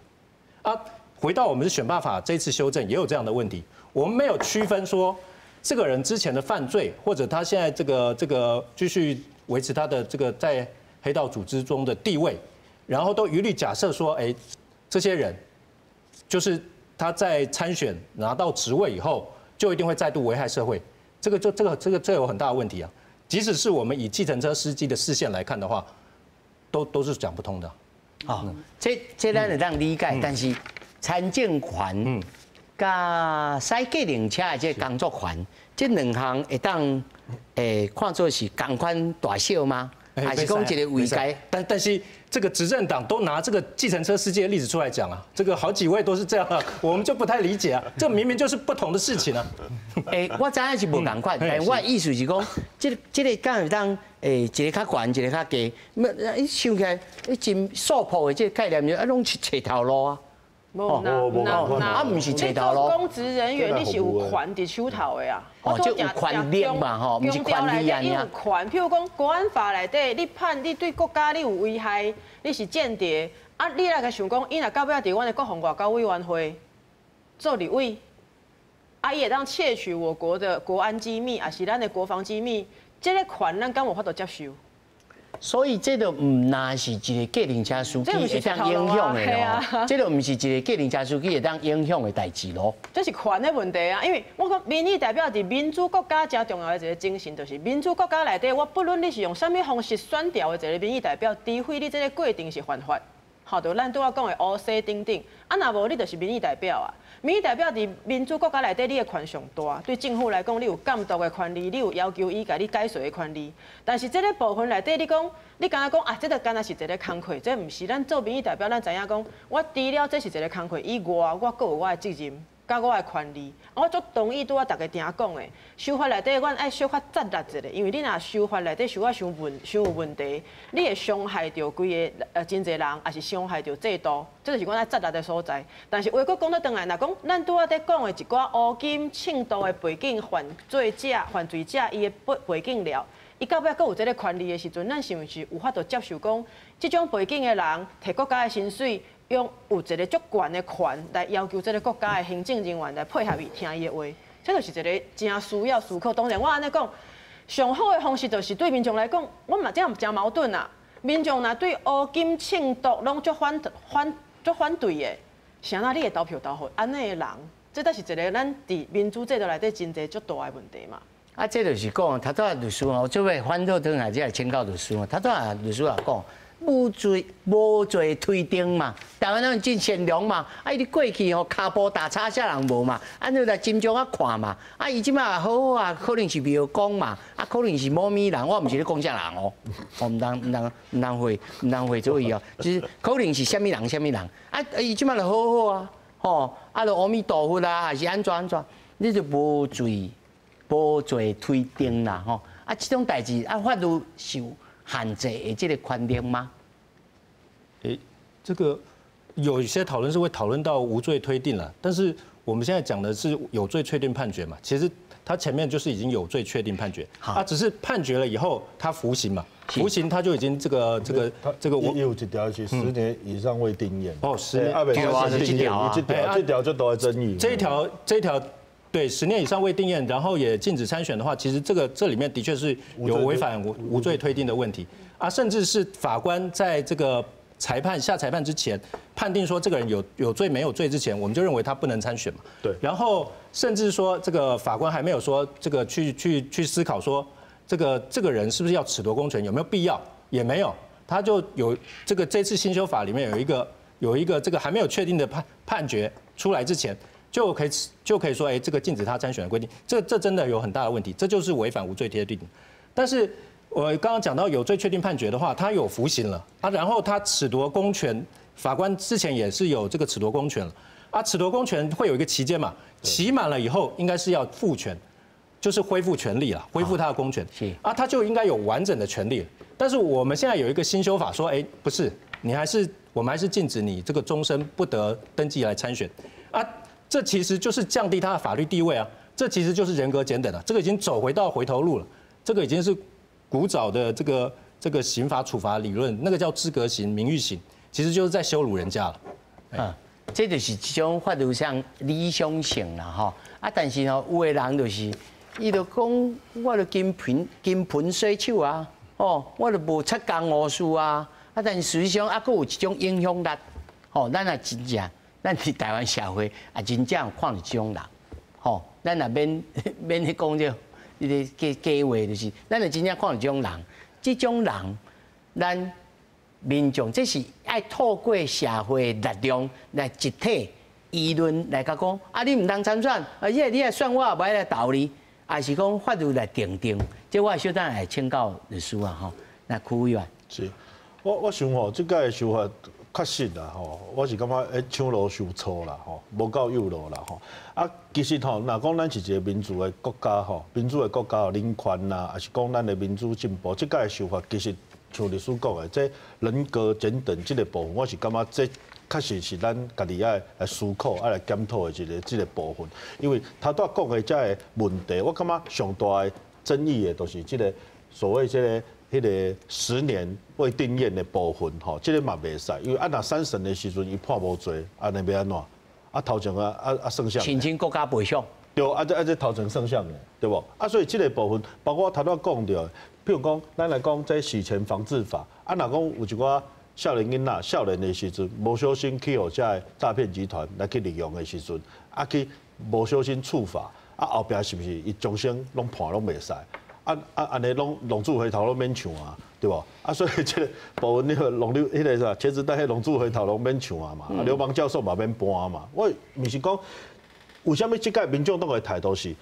啊，回到我們的選罷法這次修正也有這樣的問題，我們沒有區分說這個人之前的犯罪，或者他現在這個繼續維持他的這個在黑道組織中的地位，然後都一律假設說，哎，這些人就是他在參選拿到職位以後，就一定會再度危害社會，這個就這個這個這有很大的問題啊。即使是我們以計程車司機的視線來看的話，都是講不通的。哦，這咱會當理解，但是參政權佮駛計程車的這個工作權，這兩項會當看做是仝款大小嗎？還是講一個位階？但是這個執政黨都拿這個計程車司機的例子出來講啊，這個好幾位都是這樣，我們就不太理解啊，這明明就是不同的事情啊。我知影是無仝款，但我的意思是講，這個敢會當一個較懸，一個較低，你想起來，你真素樸的這個概念，啊，攏是揣頭路啊。無啦，啊，毋是揣頭路。公職人員你是有權佇手頭的啊。哦，就有權力嘛，吼，毋是權力啊。有權，譬如講國安法內底，你判你對國家你有危害，你是間諜，啊，你來共想講，伊若到尾佇阮的國防外交委員會做立委，啊，伊會當竊取我國的國安機密，抑是咱的國防機密，這個權咱敢有法度接受？所以這就毋但是一個計程車司機會當影響的咯，這就毋是一個計程車司機會當影響的代誌咯。這是權的問題啊，因為我講民意代表佇民主國家誠重要的一個精神，就是民主國家內底，我不論你是用啥物方式選調的一個民意代表，除非你這個過程是犯法，吼，就咱拄仔讲的乌西等等。啊，若無你就是民意代表啊。民意代表佇民主國家內底，你的權上大，對政府來講，你有監督的權利，你有要求伊共你解說的權利。但是這个部分內底，你講，你敢若講啊，這个敢若是一个工課，這毋是咱做民意代表，咱知影講，我除了這是一个工課以外，我閣有我的責任。佮我的權利，我足同意拄仔逐家定講的，修法內底，阮愛小可節力一下，因為你若修法內底修啊傷問傷有問題，你會傷害著規个真濟人，抑是傷害著制度，這就是阮愛節力的所在。但是話閣講倒轉來，若講咱拄仔佇講的一寡烏金銃毒的背景犯罪者、犯罪者伊的背景了，伊到尾閣有這个權利的時陣，咱是毋是有法度接受講，這種背景的人提國家的薪水？用有一个足懸的權來要求這个國家的行政人員來配合伊聽伊的話，這就是一个誠需要思考。當然，我按呢講，上好的方式就是對民眾來講，我嘛這樣誠矛盾啊。民眾若對烏金銃毒攏足反反足反對的，啥人你會投票投予按呢的人？這才是一个咱佇民主制度內底真濟足大的問題嘛。啊，這就是講，頭拄仔律師吼，做尾反倒轉來，才會請教律師吼。頭拄仔律師也講。無罪推定嘛，台灣人真善良嘛，啊，伊佇過去吼，跤步踏差啥人無嘛，按呢來斟酌仔看嘛，啊，伊這擺好好啊，可能是廟公嘛，啊，可能是某物人，我毋是咧講啥人哦，我毋通會做伊哦，就是可能是啥物人啥物人，啊，伊這擺就好好啊，吼，啊，就阿彌陀佛啦，還是按怎按怎，你就無罪推定啦，吼，啊，這種代誌啊，法律是有限制的這个權力嗎？欸，這個有一些討論是會討論到無罪推定了，但是我們現在講的是有罪確定判決嘛，其實他前面就是已經有罪確定判決，啊，只是判決了以後他服刑嘛，服刑他就已經這個我有一條是10年以上未定讞哦，10年，對啊，這條啊，這條就多爭議，這一條。對，十年以上未定讞，然後也禁止參選的話，其實這裡面的確是有違反無罪推定的問題啊，甚至是法官在這個裁判下裁判之前，判定說這個人有罪沒有罪之前，我們就認為他不能參選嘛。然後甚至說這個法官還沒有說這個去思考說這個人是不是要褫奪公權，有沒有必要，也沒有，他就有這個這次新修法裡面有一個這個還沒有確定的判決出來之前，就可以說，哎，這個禁止他參選的規定，這真的有很大的問題，這就是違反無罪推定。但是我剛剛講到有罪確定判決的話，他有服刑了啊，然後他褫奪公權，法官之前也是有這個褫奪公權了啊，褫奪公權會有一個期間嘛，期滿了以後應該是要復權，就是恢復權利了，恢復他的公權，啊，他就應該有完整的權利。但是我們現在有一個新修法說，哎，不是，你還是我們還是禁止你這個終身不得登記來參選啊。這其實就是降低他的法律地位啊，這其實就是人格減等了，這個已經走回到回頭路了，這個已經是古早的這個刑法處罰理論，那個叫資格刑、名譽刑，其實就是在羞辱人家了。啊，這就是一種法律上理想性啦，吼。啊，但是吼，有的人就是，伊就講，我就金盆洗手啊，哦，我就無出江湖事啊，啊，但是實際上啊，閣有一種影響力，吼，咱也真正。咱佇台灣社會也真正有看著這種人，吼，咱也免去講這彼个假假話，就是咱也真正看著這種人，這種人，咱民眾這是愛透過社會力量來集體輿論來共講，啊，你毋通參選，啊，你來選我也無愛來投你，還是講法律來定定，這我小等來請教律師啊，吼，來區委員。是，我想吼，這擺的修法確實啦吼，我是感覺欸搶路傷粗啦吼，無夠幼路啦吼。啊，其實吼，若講咱是一個民主的國家吼，民主的國家人權啦，抑是講咱的民主進步，這擺的修法其實像律師講的，這人格檢等這个部分，我是感覺這確實是咱家己愛來思考、愛來檢討的一个這个部分。因為頭拄仔講的這个問題，我感覺上大的爭議的，就是這个所謂這个。彼个十年未定讞的部分，吼，這个嘛袂使，因為啊，若三審的時陣伊判無罪，按呢欲按怎？啊，頭前啊算啥？申請國家賠償。對，啊這頭前算啥呢？對無？啊，所以這个部分，包括我頭拄仔講著，譬如講，咱來講這洗錢防治法，啊，若講有一寡少年囡仔少年的時陣，無小心去予這个詐騙集團來去利用的時陣，啊去無小心觸法，啊後壁是毋是伊終生攏判攏袂使？啊，啊啊按呢攏浪子回頭攏免唱啊，對無？啊，所以這個部分那個浪流彼個啥茄子蛋，彼浪子回頭攏免唱啊嘛，啊流氓教授嘛免搬嘛。我毋是講為啥物這屆民眾黨的態度是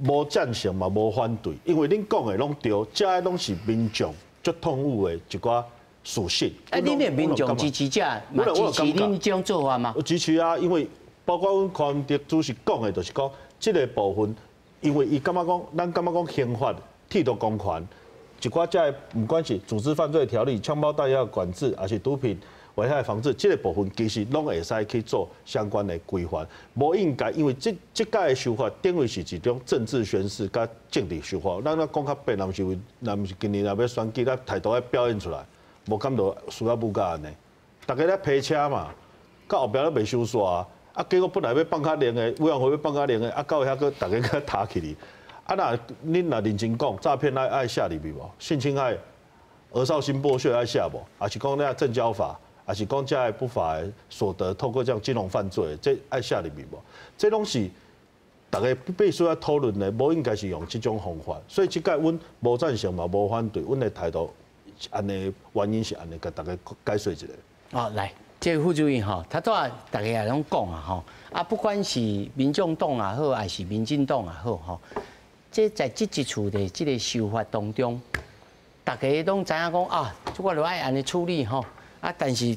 無贊成嘛，無反對，因為恁講的攏對，這攏是民眾足痛惡的一寡屬性。啊，恁的民眾支持者嘛支持恁這種做法嗎？我支持啊，因為包括阮柯文哲主席講的，就是講這個部分，因為伊感覺講，咱感覺講刑法剝奪公權，一寡這個毋管是組織犯罪條例、槍包彈藥管制，抑是毒品危害防治，這個部分其實攏會使去做相關的規範，無應該因為這這屆的修法等於是一種政治宣示佮政治修法。咱咧講較白，若毋是為，若毋是今年若欲選舉，咱態度愛表現出來，無敢就輸甲母甲按呢。逐家咧批車嘛，到後壁都袂收煞啊！啊，結果本來欲放較靈的，委員會欲放較靈的，啊，到遐閣逐家閣塌起去。啊，若恁若認真講，詐騙愛愛寫入去無？性侵害、兒少性剝削愛寫無？抑是講那證交法，抑是講這個不法的所得透過這樣金融犯罪，這愛寫入去無？這攏是逐家必須愛討論的，無應該是用這種方法。所以這屆阮無贊成嘛，無反對，阮的態度按呢原因是按呢，共大家解說一下。哦，來，這個副主任吼，頭拄仔逐家也攏講啊吼，啊，不管是民眾黨也好，抑是民進黨也好吼，這在這一次的這個修法當中，逐家攏知影講啊，這個就愛按呢處理吼，啊，但是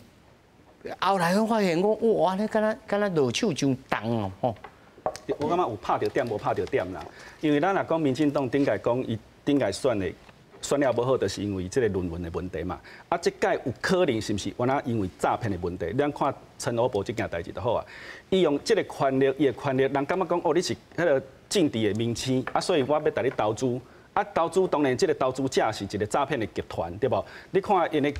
後來我發現講，哇，按呢敢若敢若落手真重哦吼。我感覺有拍著點，無拍著點啦。因為咱若講民進黨頂屆講伊頂屆選的選了無好，就是因為這個論文的問題嘛。啊，這屆有可能是毋是原來因為詐騙的問題？咱看陳歐珀這件代誌就好啊。伊用這個權力，伊的權力，人感覺講哦，你是彼個政治的明星，啊，所以我欲共你投資。啊，投資當然這個投資者是一個詐騙的集團，對無？你看𪜶的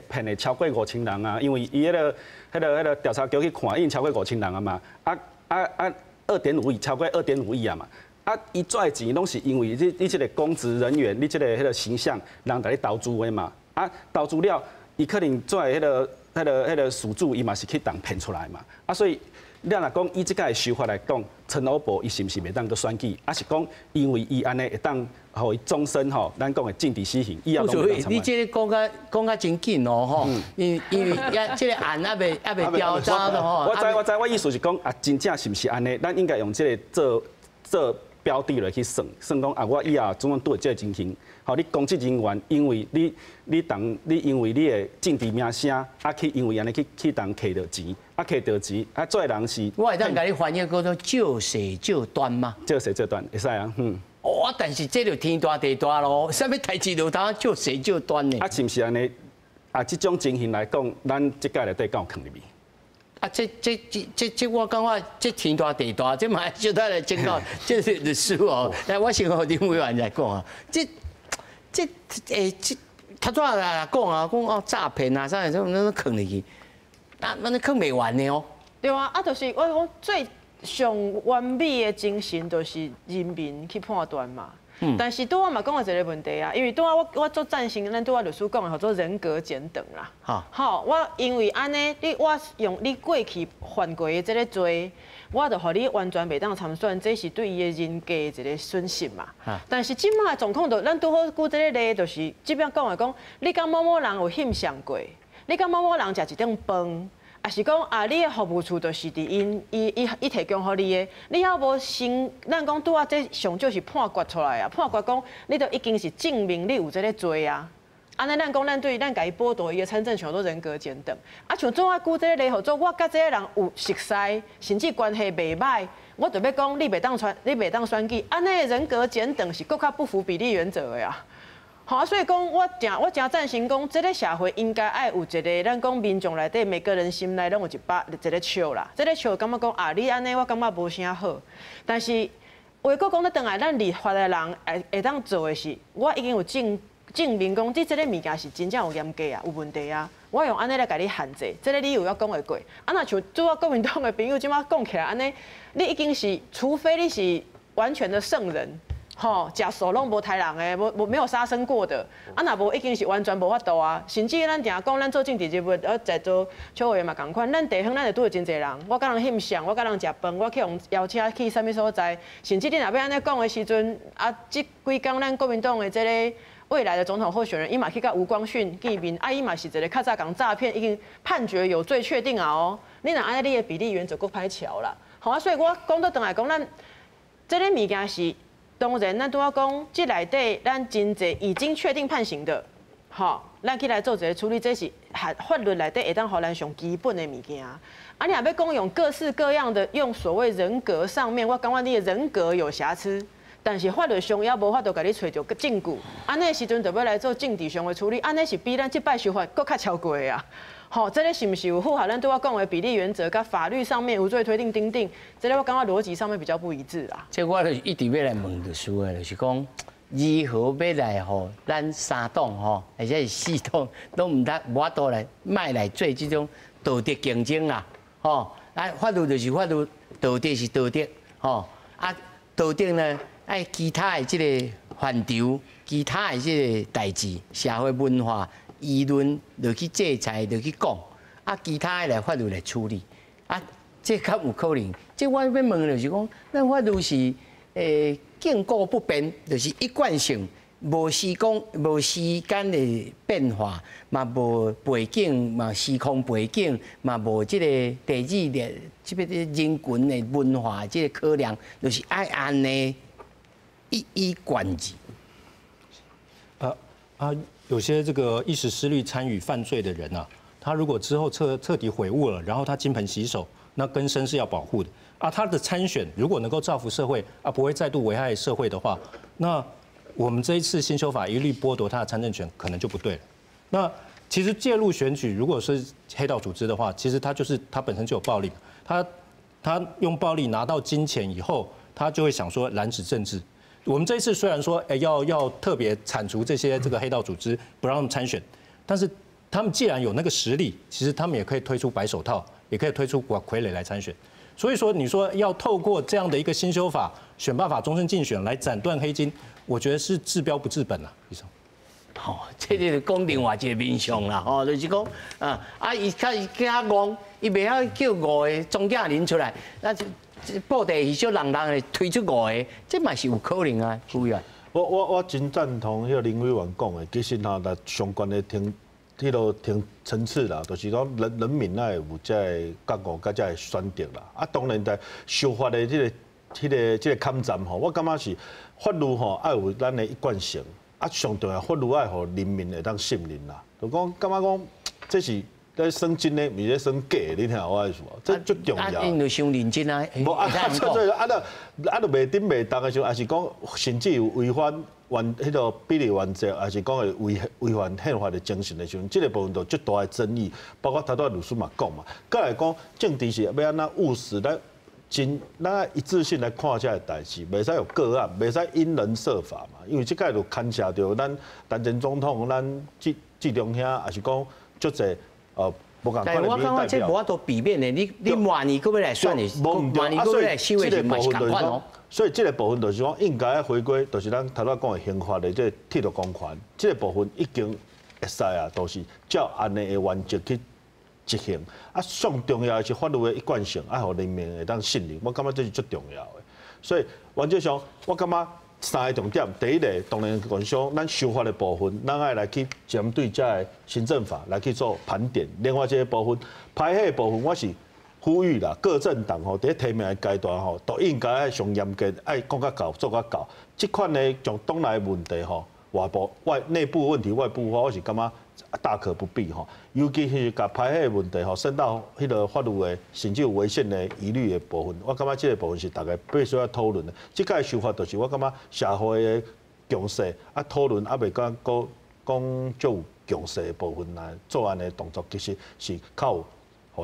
騙的超過5000人啊，因為伊彼個、彼個、彼個調查局去看，已經超過5000人啊嘛。啊啊啊！2.5億，超過2.5億啊嘛！啊，伊賺的錢攏是因為你你這個公職人員，你這個彼個形象，人共你投資的嘛。啊，投資了，伊可能做彼個、彼個、彼個事主，伊嘛是去共騙出來嘛。啊，所以你若講以這個修法來講，陳歐珀伊是毋是袂當閣選舉？抑是講因為伊按呢會當予伊終身吼，咱講的政治死刑，以後攏袂當。你這個講甲講甲真緊哦吼，因因為抑這個案猶未猶未調查的吼。我知我知，我意思是講啊，真正是毋是按呢？咱應該用這個做做標的來去算，算講啊，我以後怎樣拄著這個情形？吼，你公職人員因為你你當你因為你的政治名聲，啊去因為按呢去去共揢著錢，啊揢著錢，啊做人是。我會當共你翻譯叫做借勢借端嗎？借勢借端會使啊，嗯。哦，但是這就天大地大咯，啥物代誌就通借勢借端呢？啊，是毋是按呢？啊，這種情形來講，咱這屆內底敢有囥入去？啊，這這這這這，我感覺這天大地大，這嘛小等來請教這是律師哦。來，我先予林委員來講啊，這這欸這，頭拄仔來講啊，講哦詐騙啊，啥物啥物，攏囥入去，啊，按呢囥袂完的哦。對啊，啊，就是我講最上完美的精神，就是人民去判斷嘛。但是拄仔嘛講到一個問題啊，因為拄仔我我足贊成咱拄仔律師講的，叫做人格檢等啦。好，我因為按呢，你我用你過去犯過的這個罪，我就予你完全袂當參選，這是對伊的人格一個損失嘛。但是這馬的狀況就咱拄好舉這個例，就是這邊講的講，你佮某某人有翕相過，你佮某某人食一頓飯。抑是講啊，你的服務處就是佇𪜶伊伊伊提供予你的，你猶無先，咱講拄仔這上少是判決出來啊，判決講你都已經是證明你有這個罪啊。按呢，咱講咱對咱共伊剝奪伊的參政權，都人格檢等。啊，像拄仔舉這個例，號做我佮這個人有熟似，甚至關係袂䆀，我就欲講你袂當選，你袂當選舉。按呢人格檢等是閣較不符比例原則的啊。好，所以講，我誠我誠贊成講，這個社會應該愛有一個，咱講民眾內底每個人心內攏有一把一個尺啦。這個尺感覺講啊，你按呢，我感覺無啥好。但是話閣講得轉來，咱立法的人會會當做的是，我已經有證證明講，你這個物件是真正有嚴格啊，有問題啊。我用按呢來共你限制，這個理由猶講會過。啊，若像拄仔國民黨的朋友這馬講起來按呢，你已經是，除非你是完全的聖人。吼，食素攏無刣人的，無無沒有殺生過的，啊若無已經是完全無法度啊。甚至咱定講，咱做政治人物，在座邱委員嘛仝款，咱地方咱會拄著真濟人，我佮人翕相，我佮人食飯，我去予邀請去啥物所在，甚至你若欲按呢講的時陣，啊，這幾工咱國民黨的這个未來的總統候選人，伊嘛去佮吳光訓見面，啊，伊嘛是一个較早共詐騙，已經判決有罪確定啊哦。你若按呢，你的比例原則閣歹喬啦。好啊，所以我講倒轉來講，咱這个物件是。當然，咱拄仔講，這內底咱真濟已經確定判刑的，吼，咱去來做一个處理，這是法律內底會當予咱上基本的物件。啊，你若欲講用各式各樣的用所謂人格上面，我感覺你的人格有瑕疵，但是法律上也無法度共你揣著證據。按呢時陣就欲來做政治上的處理，按呢是比咱這擺修法閣較超過的啊。吼，這个是毋是有符合咱拄仔講的比例原則，佮法律上面無罪推定等等，這个我感覺邏輯上面比較不一致啊。這我就一直欲來問律師的，就是講如何欲來予咱三黨吼，或者是四黨攏毋得無法度來莫來做這種道德競爭啦，吼啊，法律就是法律，道德是道德，吼啊，道德呢愛其他的這个範疇，其他的這个代誌，社會文化。輿論就去制裁，就去講，啊，其他的來法律來處理，啊，這較有可能。這我欲問就是講，咱法律是亙古不變，就是一貫性，無時講無時間的變化，嘛無背景，嘛時空背景，嘛無這个地理的這个人群的文化這个考量，就是愛按呢一以貫之。啊啊！有些這個一時失利參與犯罪的人啊，他如果之後徹徹底悔悟了，然後他金盆洗手，那根生是要保護的啊。他的參選如果能夠造福社會啊，不會再度危害社會的話，那我們這一次新修法一律剝奪他的參政權，可能就不對了。那其實介入選舉，如果是黑道組織的話，其實他就是他本身就有暴力，他用暴力拿到金錢以後，他就會想說染指政治。我們這一次雖然說，要特別鏟除這些這個黑道組織，不讓他們參選，但是他們既然有那個實力，其實他們也可以推出白手套，也可以推出傀儡來參選。所以說，你說要透過這樣的一個新修法、選罷法終身競選來斬斷黑金，我覺得是治標不治本啊，醫生。吼，這个就講另外一個面向啦，吼，就是講啊，啊，伊較伊較戇，伊袂曉叫五个莊敬林出來，那就。布袋戲小人人會推出五个，這嘛是有可能啊，委員。我真贊同彼个林委員講的，其實吼，若上懸的層，彼个層層次啦，就是講人民愛有這个覺悟，佮這个選擇啦。啊，當然在修法的這个坎站吼，我感覺是法律吼愛有咱的一貫性，啊，上重要法律愛予人民會當信任啦。就講感覺講這是咧算真的，毋是咧算假的，你聽我意思無？這足重要。𪜶就傷認真啊！無啊，所以啊，就啊，就袂頂袂動的時陣，抑是講甚至有違反原彼个比例原則，抑是講會違反憲法的精神的時陣，這个部分就足大的爭議。包括頭拄仔律師嘛講嘛，閣來講政治是欲按怎務實，咱真咱愛一致性來看這个代誌，袂使有個案，袂使因人設法嘛。因為這擺就牽涉著咱陳前總統、咱志忠兄，抑是講足濟。無仝款的我感覺這無法度避免的，你明年閣欲來選的，明年閣欲來修的時嘛是仝款哦。所以這个部分就是講應該愛回歸，就是咱頭拄仔講的刑法的這个剝奪公權，這个部分已經會使啊，都是照按呢的原則去執行。啊，上重要的是法律的一貫性，愛予人民會當信任，我感覺這是足重要的。所以原則上，我感覺三个重點，第一个當然講咱修法的部分，咱愛來去針對這个行政法來去做盤點。另外這个部分，歹勢的部分，我是呼籲啦，各政黨吼，佇提名的階段吼，都應該愛上嚴格，愛講較到，做較到。這款的從黨內問題吼，外部外內部問題外部化，我是感覺大可不必吼。尤其是共歹勢的問題吼，滲到彼个法律的甚至有違憲的疑慮的部分，我感覺這个部分是大家必須要討論的。這擺修法就是我感覺社會的共識啊，討論猶未講講足有共識的部分來做按呢動作，其實是較有，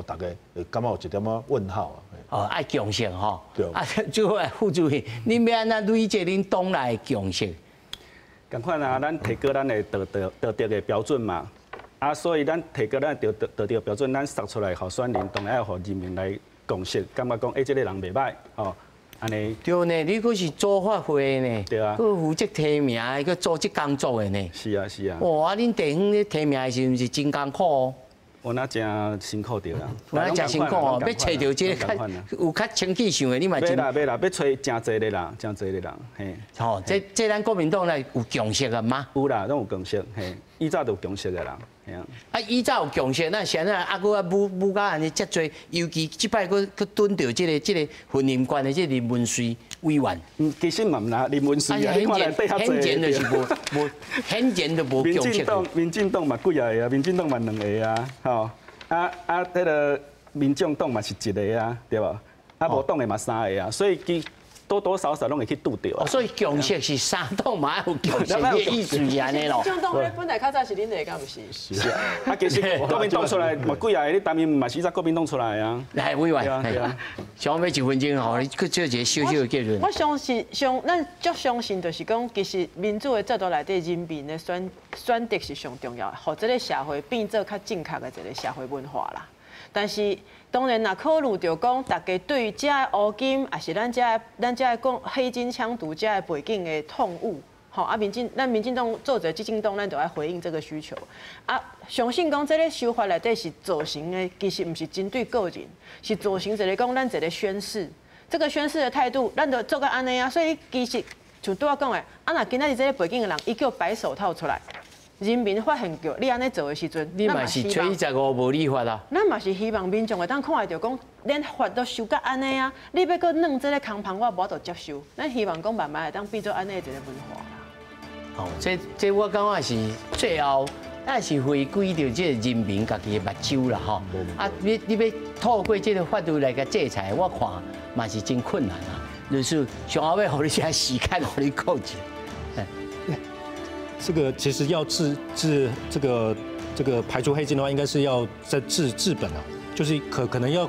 予大家會感覺有一點仔問號啊。哦，愛共識吼。對。啊，最後副主席，恁欲按怎累積恁黨內的共識？仝款啊，咱提高咱的道德的標準嘛。啊，所以咱提高咱道德標準，咱殺出來予選民，當然愛予人民來共識，感覺講，欸，這个人袂䆀，吼。按呢。對呢，你閣是組發會呢？對啊。閣負責提名，閣組織工作的呢。是啊是啊。哇！啊，恁地方咧提名的時陣是真艱苦哦。有那誠辛苦著啦。有那誠辛苦哦，欲揣著這個較有較清氣想的，你嘛真。欲啦欲啦，欲揣誠濟个人，誠濟个人，嘿。吼，這咱國民黨內有共識啊嗎？有啦，攏有共識，嘿，以早就有共識的啦，嘿啊。啊，以早有共識，咱現在啊，閣啊舞舞甲按呢遮濟，尤其這擺閣閣拄著這個雲林縣的這個林文瑞委員。嗯，其實嘛毋若林文瑞啊，你看內底較濟。顯然就是無無，顯然就無共識。民進黨嘛幾仔个啊，民進黨嘛兩个啊，吼。啊啊，彼个民眾黨嘛是一个啊，對無？啊，無黨的嘛三个啊，所以其多多少少攏會去拄著。哦，所以共識是三黨嘛有共識的意思是按呢咯。民進黨咧本來較早是恁的，敢毋是？是啊。啊，其實國民黨出來嘛幾仔个，你當面嘛是以早國民黨出來啊。來，委員，上尾一分鐘吼，你閣做一個小小的結論。我相信，相咱足相信，就是講，其實民主的制度內底，人民的選擇是上重要的，予這个社會變做較正確的一個社會文化啦。但是當然，若考慮著講，大家對這个烏金，抑是咱遮講黑金槍毒遮个背景的痛惡，吼啊，咱民進黨做一个執政黨，咱就愛回應這個需求。啊，相信講這个修法內底是造成的，其實毋是針對個人，是造成一個講咱一個宣示，這個宣示的態度，咱就做甲按呢啊。所以其實像拄仔講的，啊，若今仔日這個背景的人，伊叫白手套出來。人民發現著你按呢做的時陣，你嘛是吹15無立法啊？咱嘛是希望民眾會當看會著講，連法都修甲按呢啊，你欲閣弄這个空芳，我無法度接受。咱希望講慢慢會當變做按呢一個文化啦。哦，這我感覺是最後，咱是回歸著這个人民家己的目睭啦，吼。啊，你欲透過這个法律來共制裁，我看嘛是真困難啊。就是上後尾予你遮時間，予你講一下。這個其實要治這個排除黑金的話，應該是要在治本啊，就是可能要。